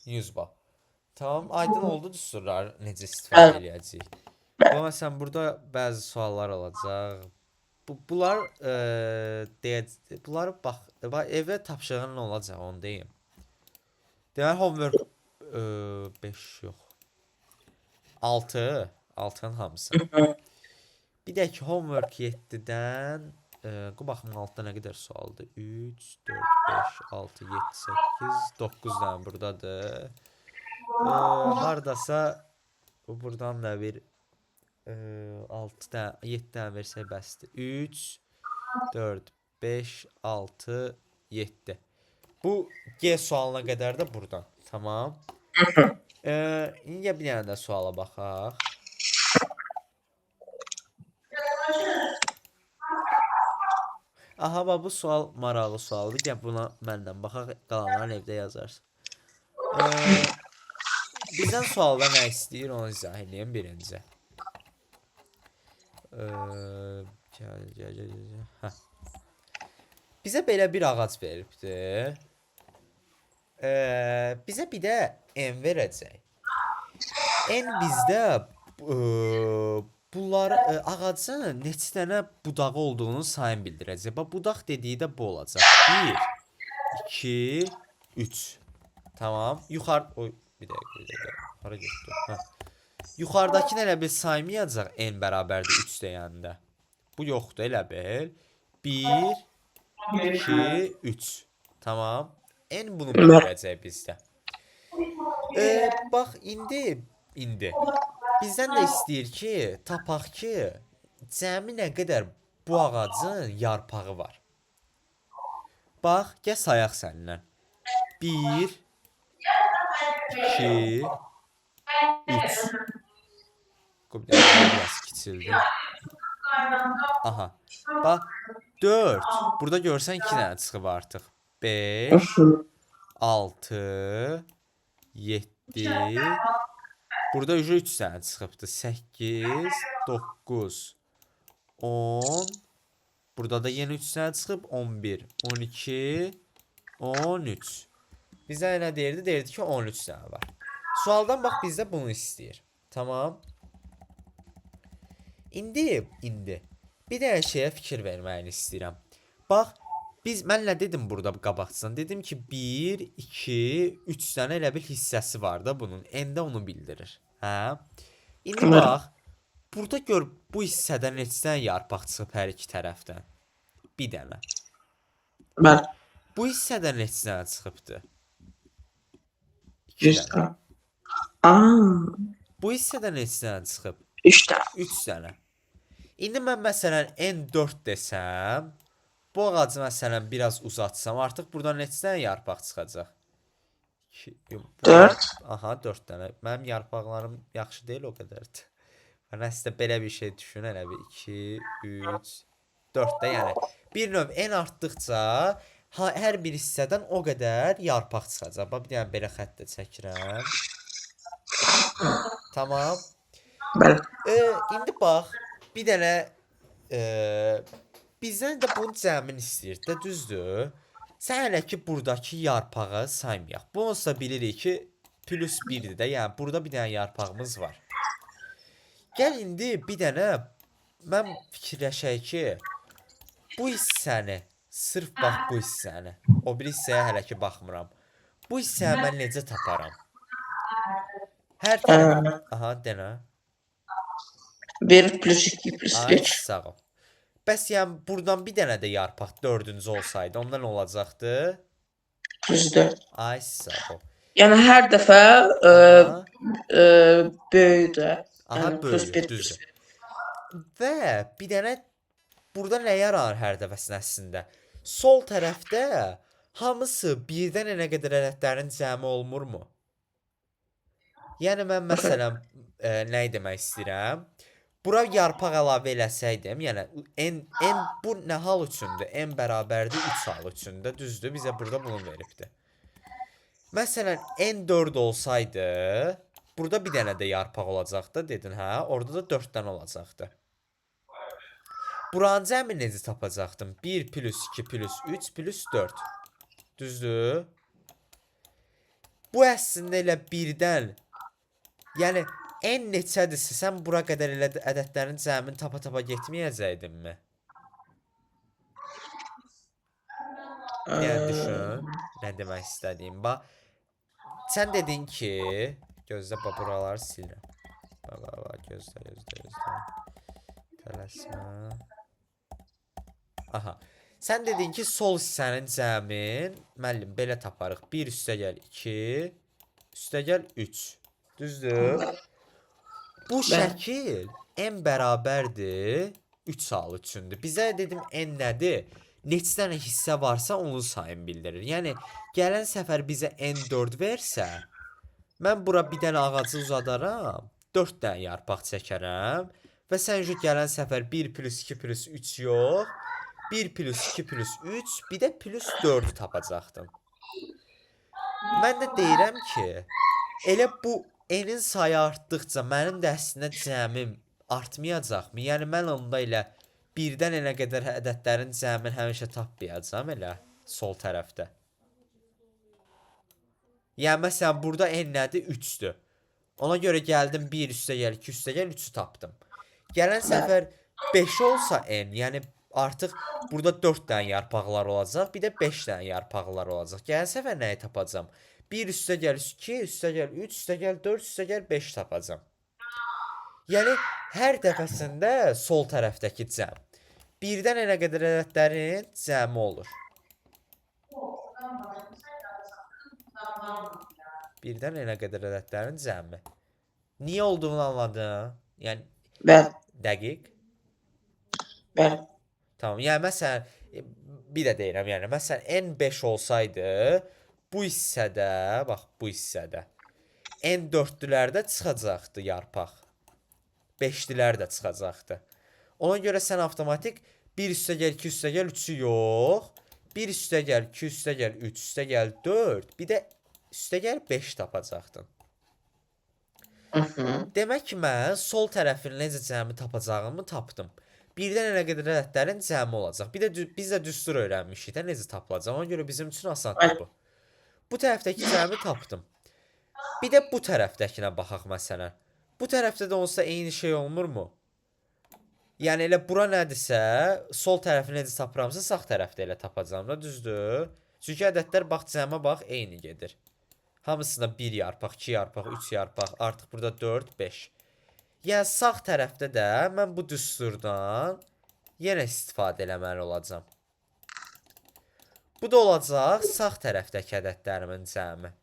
Yüz bal. Tamam, aydın oldu düsturlar necə istifadə eləyəcəyik. Bu məsələn burada bəzi suallar olacaq. Bunlar deyəcək, bunları bax, bax evə tapşırığın nə olacaq onu deyim. Deməli homework 5 yox. 6, 6-nın hamısı. Bir də ki homework 7-dən bu baxım altda nə qədər sualdır? 3, 4, 5, 6, 7, 8, 9 dənə buradadır. Hardasa buradan da bir 6 dənə, 7 dənə versək bəsdir. 3, 4, 5, 6, 7. Bu G sualına qədər də buradan. Tamam. İndi bir dənə də suala baxaq. Aha, bax bu sual maraqlı sualdır. Gəl buna mənlə baxaq, qalanlarını evdə yazarsan. Bizdən sualda nə istəyir, onu izah eləyim birinci. Gəl, gəl, gəl, gəl. Hə. Bizə belə bir ağac veribdir. Bizə bir də n verəcək. N bizdə bunlar ağacın neçə dənə budağı olduğunun sayını bildirəcək. Bax, budaq dediyi də bu olacaq. 1, 2, 3. Tamam. Yuxarı... Oy, bir dəqiqə, bir dəqiqə. Hara getdi? Hə. Yuxarıdakını elə bil saymayacaq n bərabərdir 3 deyəndə. Bu yoxdur elə bil. 1, 2, 3. Tamam. N bunu bildirəcək bizdə. Bax indi bizdən də istəyir ki, tapaq ki, cəmi nə qədər bu ağacın yarpağı var. Bax, gəl sayaq səninlə. 1 2 3. Qoy bir dəqiqə, biraz kiçildi. Aha. Bax, 4. Burada görsən 2 dənə çıxıb artıq. 5 6 7. Burada 3 dənə çıxıbdır. 8 9 10. Burada da yenə 3 dənə çıxıb. 11 12 13. Bizə nə deyirdi? Deyirdi ki, 13 dənə var. Sualdan bax bizdə bunu istəyir. Tamam. İndi bir dənə şeyə fikir verməyini istəyirəm. Bax, mən nə dedim burada qabaqcadan? Dedim ki, 1, 2, 3 dənə elə bir hissəsi var da bunun. N-də onu bildirir. Hə? İndi bax, burada gör bu hissədən neçə dənə yarpaq çıxıb hər iki tərəfdən? Bir dənə. Bəli. Bu hissədən neçə dənə çıxıbdır? 2 Bir dənə. dənə. Aa, Bu hissədən neçə dənə çıxıb? 3 dənə. 3 dənə. İndi mən məsələn N4 desəm, bu ağacı məsələn biraz uzatsam, artıq buradan neçə dənə yarpaq çıxacaq? 2, 4. Aha, 4 dənə. Mənim yarpaqlarım yaxşı deyil o qədərdir. Mən əslində belə bir şey düşün, elə bir 2, 3, 4 də, yəni bir növ n artdıqca hər bir hissədən o qədər yarpaq çıxacaq. Bax, bir dənə belə xətt də çəkirəm. Tamam. Bəli. İndi bax, bir dənə bizdən də bunun cəmini istəyir də, düzdür? Sən hələ ki buradakı yarpağı saymayaq. Bu onsuz da bilirik ki, plus 1-dir də, yəni burada bir dənə yarpağımız var. Gəl indi bir dənə Mən fikirləşək ki, bu hissəni, sırf bax bu hissəni, o biri hissəyə hələ ki baxmıram. Bu hissəni mən necə taparam? Hər tərəf... Aha, denə. 1 plus 2 plus Ay, 3. sağ ol. Bəs yəni buradan bir dənə də yarpaq dördüncü olsaydı, onda nə olacaqdı? Plus 4. Ay, sağ ol. Yəni hər dəfə Aha. böyüdür. Aha, Yəni plus böyüyür, 1 plus düzdür. Və bir dənə burada nə yaranır hər dəfəsində əslində? Sol tərəfdə hamısı birdən nə qədər ədədlərin cəmi olmurmu? Yəni mən məsələn nə demək istəyirəm? Bura yarpaq əlavə eləsəydim, yəni n bu nə hal üçündür? N bərabərdir 3 hal üçündür, düzdür? Bizə burada bunu veribdir. Məsələn, n 4 olsaydı, burada bir dənə də yarpaq olacaqdı, dedin, hə? Orada da 4 dənə olacaqdı. Buranın cəmini necə tapacaqdım? 1 plus 2 plus 3 plus 4. Düzdür? Bu əslində elə birdən, yəni n neçədirsə, sən bura qədər elə ədədlərin cəmini tapa-tapa getməyəcəkdinmi? Bir dənə düşün, nə demək istədiyim. Bax, sən dedin ki, gözlə, bax, buraları silirəm. Bax, bax, bax, gözlə, gözlə, gözlə. Tələsmə. Aha. Sən dedin ki, sol hissənin cəmin, müəllim, belə taparıq. 1 üstəgəl 2, üstəgəl 3. Düzdür? Bu şəkil n bərabərdir 3 hal üçündür. Bizə dedim n nədir? Neçə dənə hissə varsa onun sayını bildirir. Yəni gələn səfər bizə n4 versə, mən bura bir dənə ağacı uzadaram, 4 dənə yarpaq çəkərəm və sən gələn səfər 1 plus 2 plus 3 yox, 1 plus 2 plus 3, bir də plus 4-ü tapacaqdım. Mən də deyirəm ki, elə bu n-in sayı artdıqca mənim də əslində cəmim artmayacaqmı? Yəni mən onda elə birdən n-ə qədər ədədlərin cəmini həmişə tapmayacağam elə sol tərəfdə. Yəni məsələn burada n nədir? 3-dür. Ona görə gəldim 1 üstəgəl 2 üstəgəl 3-ü tapdım. Gələn səfər 5 olsa n, yəni artıq burada 4 dənə yarpaqlar olacaq, bir də 5 dənə yarpaqlar olacaq. Gələn səfər nəyi tapacağam? 1 üstəgəl 2, üstəgəl 3, üstəgəl 4, üstəgəl 5 tapacağam. Yəni hər dəfəsində sol tərəfdəki cəm birdən n-ə qədər ədədlərin cəmi olur. Birdən n-ə qədər ədədlərin cəmi. Niyə olduğunu anladın? Yəni Bəli, dəqiq? bəli. Tamam. Yəni məsələn bir də deyirəm, yəni məsələn n 5 olsaydı bu hissədə, bax bu hissədə n 4-lülərdə çıxacaqdı yarpaq. 5-lilər də çıxacaqdı. Ona görə sən avtomatik 1 üstəgəl 2 üstəgəl 3-ü yox, 1 üstəgəl 2 üstəgəl 3 üstəgəl 4, bir də üstəgəl 5 tapacaqdın. Demək ki, mən sol tərəfin necə cəmi tapacağımı tapdım. Birdən nə qədər ədədlərin cəmi olacaq. Bir də biz də düstur öyrənmişik də necə tapılacaq. Ona görə bizim üçün asandır bu. Bu tərəfdəki cəmi tapdım. Bir də bu tərəfdəkinə baxaq məsələn. Bu tərəfdə də olsa eyni şey olmurmu? Yəni elə bura nədirsə, sol tərəfi necə tapıramsa, sağ tərəfdə elə tapacağam da, düzdür? Çünki ədədlər bax cəmə bax eyni gedir. Hamısında 1 yarpaq, 2 yarpaq, 3 yarpaq, artıq burada 4, 5. Yəni sağ tərəfdə də mən bu düsturdan yenə istifadə eləməli olacağam. Bu da olacaq sağ tərəfdəki ədədlərimin cəmi.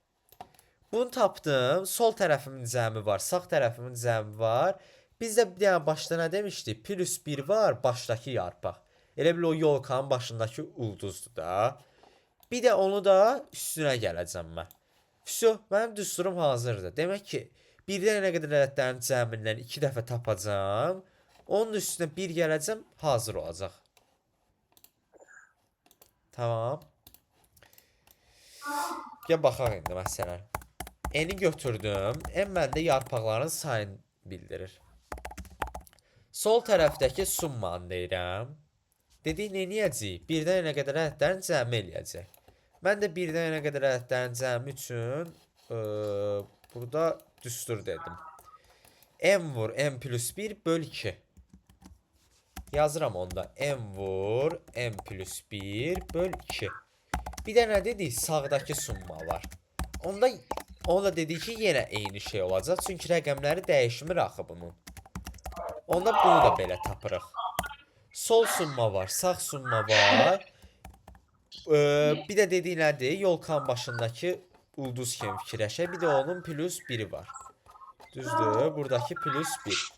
Bunu tapdım. Sol tərəfimin cəmi var, sağ tərəfimin cəmi var. Biz də bir dənə başda nə demişdik? Plus 1 var, başdakı yarpaq. Elə bil o yolkanın başındakı ulduzdur da. Bir də onu da üstünə gələcəm mən. Vso, mənim düsturum hazırdır. Demək ki, birdən nə qədər ədədlərin cəmindən 2 dəfə tapacağam. Onun üstünə 1 gələcəm, hazır olacaq. Tamam. Gəl baxaq indi məsələn. N-i götürdüm. N məndə yarpaqların sayını bildirir. Sol tərəfdəki summanı deyirəm. Dedik nə eləyəcəyik? Birdən nə qədər ədədlərin cəmi eləyəcək. Mən də birdən nə qədər ədədlərin cəmi üçün burada düstur dedim. M vur M plus 1 böl 2. Yazıram onda m vur m plus 1 böl 2. Bir də nə dedik? Sağdakı summa var. Onda onu da dedik ki, yenə eyni şey olacaq. Çünki rəqəmləri dəyişmir axı bunun. Onda bunu da belə tapırıq. Sol summa var, sağ summa var. Bir də dedik nədir? Yolkanın başındakı ulduz kimi fikirləşək. Bir də onun plus 1-i var. Düzdür? Buradakı plus 1.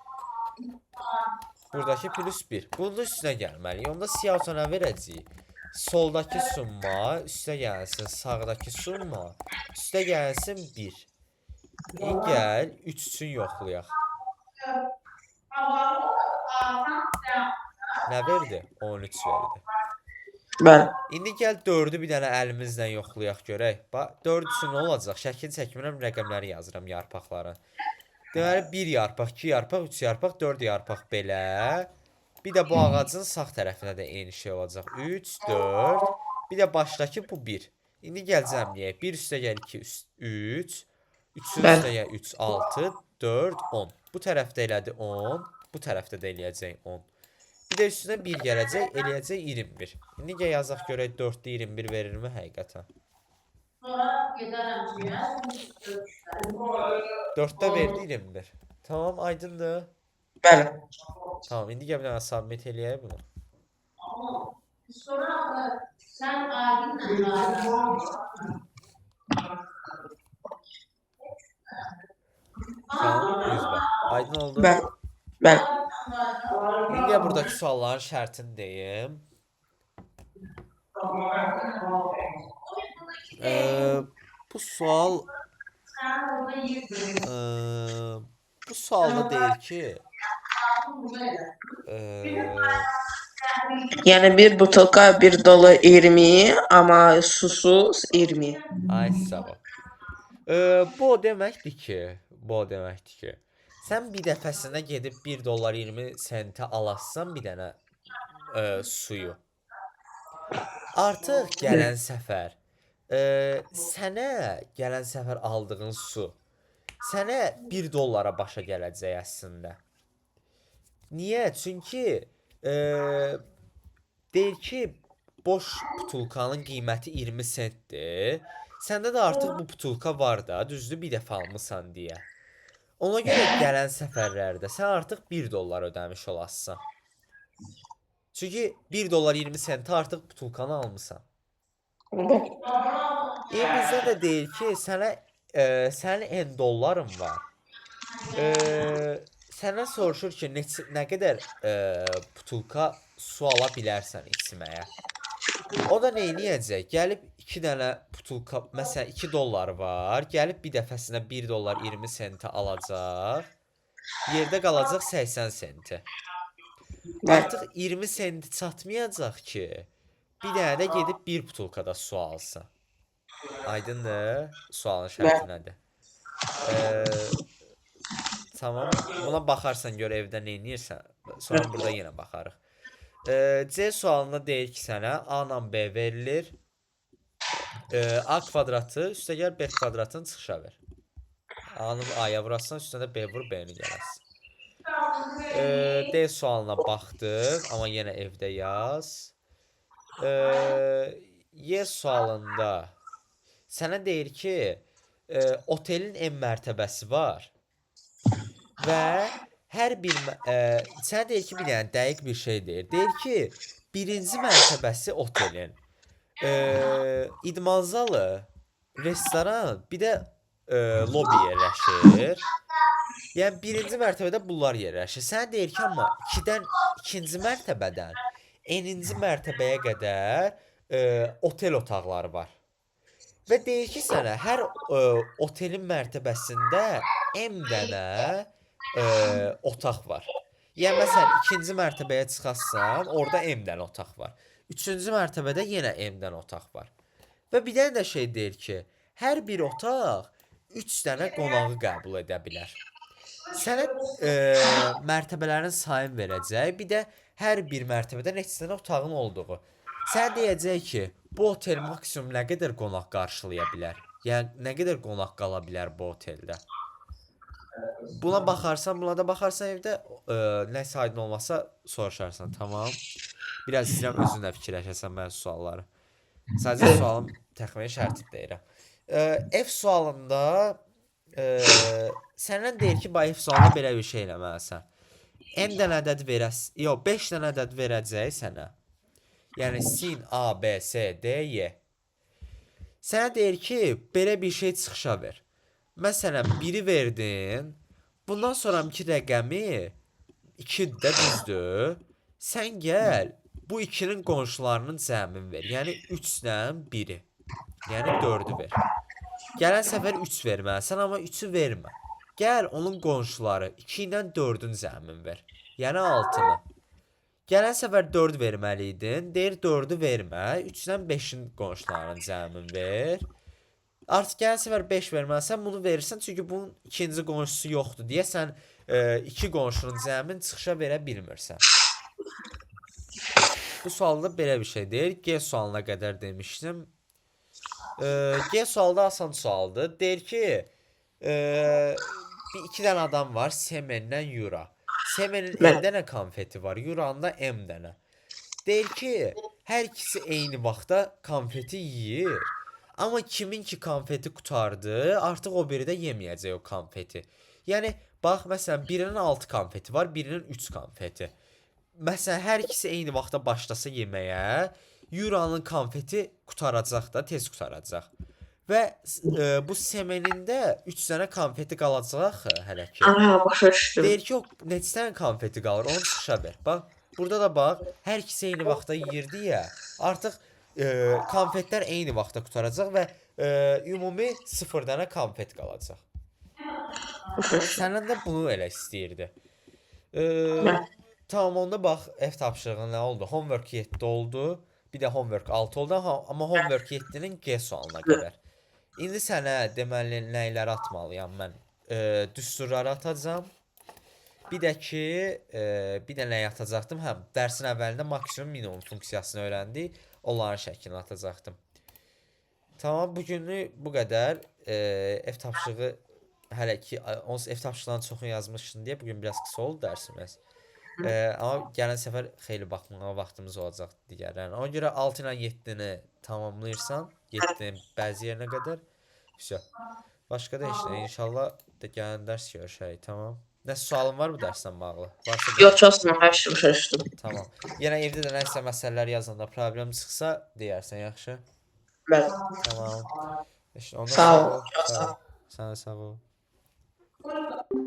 Buradakı plus 1. Bunun üstünə gəlməliyik. Onda siyahı nə verəcəyik? Soldakı summa üstə gəlsin sağdakı summa üstə gəlsin 1. İndi gəl 3 üçün yoxlayaq. Nə verdi? 13 verdi. Bəli. İndi gəl 4-ü bir dənə əlimizlə yoxlayaq görək. Bax 4 üçün nə olacaq? Şəkil çəkmirəm, rəqəmləri yazıram yarpaqların. Deməli 1 yarpaq, 2 yarpaq, 3 yarpaq, 4 yarpaq belə. Bir də bu ağacın sağ tərəfinə də eyni şey olacaq. 3, 4. Bir də başdakı bu 1. İndi gəl cəmləyək. 1 üstə gəl 2, 3. 3-ün Bəli. üstə gəl 3, 6, 4, 10. Bu tərəfdə elədi 10. Bu tərəfdə də eləyəcək 10. Bir də üstünə 1 gələcək, eləyəcək 21. İndi gəl yazaq görək 4-də 21 verirmi həqiqətən? 4-də verdi 21. Tamam, aydındır. Bəli. Tamam, indi gəl bir dənə submit eləyək bunu. Sen abinle Tamam, 100 bax. Aydın oldu. Bəli. Bəli. İndi gəl buradakı sualların şərtini deyim. Ee, bu sual ee, bu sualda deyir ki ee, Yəni bir butulka 1 dollar 20, amma susuz 20. Ay sağ ol. Bu o deməkdir ki, bu o deməkdir ki, sən bir dəfəsinə gedib 1 dollar 20 sentə alasan bir dənə suyu. Artıq gələn səfər sənə gələn səfər aldığın su sənə 1 dollara başa gələcək əslində. Niyə? Çünki deyir ki, boş butulkanın qiyməti 20 sentdir. Səndə də artıq bu butulka var da, düzdür, bir dəfə almısan deyə. Ona görə gələn səfərlərdə sən artıq 1 dollar ödəmiş olassan. Çünki 1 dollar 20 sentə artıq butulkanı almısan. Bəli. Bizdə də deyir ki, sənə sənin N dolların var. E, səndən soruşur ki, neçə, nə qədər butulka su ala bilərsən içməyə. O da nə eləyəcək? Gəlib 2 dənə butulka, məsələn 2 dollar var, gəlib bir dəfəsinə 1 dollar 20 sentə alacaq. Yerdə qalacaq 80 senti. Bəli. Artıq 20 senti çatmayacaq ki, bir dənə də gedib bir butulkada su alsın. Aydındır? Sualın şərti nədir? Ee, tamam. Buna baxarsan gör evdə nə edirsən. Sonra burada yenə baxarıq. C sualında deyir ki sənə A ilə B verilir. A kvadratı üstəgəl B kvadratını çıxışa ver. A-nı A-ya vurasan, üstünə də B vur, B-ni gələsin. D sualına baxdıq, amma yenə evdə yaz. Y sualında sənə deyir ki, otelin en mərtəbəsi var və hər bir sənə deyir ki, bir dənə dəqiq bir şey deyir. Deyir ki, birinci mərtəbəsi otelin idman zalı, restoran, bir də lobby yerləşir. Yəni birinci mərtəbədə bunlar yerləşir. Sənə deyir ki, amma 2-dən ikinci mərtəbədən eninci mərtəbəyə qədər otel otaqları var. Və deyir ki, sənə hər otelin mərtəbəsində M dənə otaq var. Yəni məsələn ikinci mərtəbəyə çıxasan, orada M dənə otaq var. Üçüncü mərtəbədə yenə M dənə otaq var. Və bir dənə də şey deyir ki, hər bir otaq 3 dənə qonağı qəbul edə bilər. Sənə mərtəbələrin sayını verəcək, bir də hər bir mərtəbədə neçə dənə otağın olduğu. Sənə deyəcək ki, bu otel maksimum nə qədər qonaq qarşılaya bilər? Yəni nə qədər qonaq qala bilər bu oteldə? Buna baxarsan, buna da baxarsan evdə, nəsə aydın olmasa soruşarsan, tamam? Biraz istəyirəm özün də fikirləşəsən mənim sualları. Sadəcə sualım təxmini şərti deyirəm. F sualında səndən deyir ki, bax F sualında belə bir şey eləməlisən. N dənə ədəd verəs, yox, 5 dənə ədəd verəcək sənə. Yəni sin A, B, C, D, Y. Sənə deyir ki, belə bir şey çıxışa ver. Məsələn, 1-i verdin. Bundan sonrakı rəqəmi 2 də düzdür. Sən gəl bu 2-nin qonşularının cəmini ver. Yəni 3 ilə 1-i. Yəni 4-ü ver. Gələn səfər 3 verməlisən, amma 3-ü vermə. Gəl onun qonşuları 2 ilə 4-ün cəmini ver. Yəni 6-nı. Gələn səfər 4 verməli idin. Deyir 4-ü vermə, 3 ilə 5-in qonşularının cəmini ver. Artıq gələn səfər 5 verməlisən, bunu verirsən, çünki bunun ikinci qonşusu yoxdur deyə sən iki qonşunun cəmini çıxışa verə bilmirsən. Bu sualda belə bir şey deyir. G sualına qədər demişdim. G sualı da asan sualdır. Deyir ki, e, bir iki dənə adam var, Semenlə Yura. Semenin N Bəli. dənə konfeti var, Yuranın da M dənə. Deyir ki, hər ikisi eyni vaxtda konfeti yeyir. Amma kimin ki konfeti qurtardı, artıq o biri də yeməyəcək o konfeti. Yəni bax məsələn birinin 6 konfeti var, birinin 3 konfeti. Məsələn hər ikisi eyni vaxtda başlasa yeməyə, Yuranın konfeti qurtaracaq da, tez qurtaracaq. Və bu Semenin də 3 dənə konfeti qalacaq axı hələ ki. Aha, başa düşdüm. Deyir ki, o neçə dənə konfeti qalır, onu çıxışa ver. Bax, burada da bax, hər ikisi eyni vaxtda yeyirdi ya. Artıq konfetlər eyni vaxtda qurtaracaq və ümumi 0 dənə konfet qalacaq. Başa düşdüm. Səndən də bunu elə istəyirdi. E, Bəli. Tamam, onda bax, ev tapşırığı nə oldu? Homework 7 oldu. Bir də homework 6 oldu, amma homework 7-nin G sualına qədər. İndi sənə deməli nəyləri atmalıyam mən? Düsturları atacağam. Bir də ki, bir də nəyi atacaqdım? Hə, dərsin əvvəlində maksimum minimum funksiyasını öyrəndik. Onların şəklini atacaqdım. Tamam, bugünlük bu qədər. Ev tapşırığı hələ ki, onsuz ev tapşırıqlarının çoxunu yazmışsın deyə bugün biraz qısa oldu dərsimiz. Amma gələn səfər xeyli baxmağa vaxtımız olacaq digərlərinə. Ona görə 6 ilə 7-ni tamamlayırsan, 7-nin bəzi yerinə qədər. Vəsə. Başqa da heç nə. İnşallah da gələn dərs görüşərik, tamam? Nə sualın var bu dərslə bağlı? Varsa de. Yox, çox sağ ol, hər şey başa düşdüm. Tamam. Yenə evdə də nəsə məsələlər yazanda problem çıxsa deyərsən, yaxşı? Bəli. Tamam. İşte ondan Sağ ol, sağ ol. çox Sağ sağ ol. ol. Sənə sağ ol.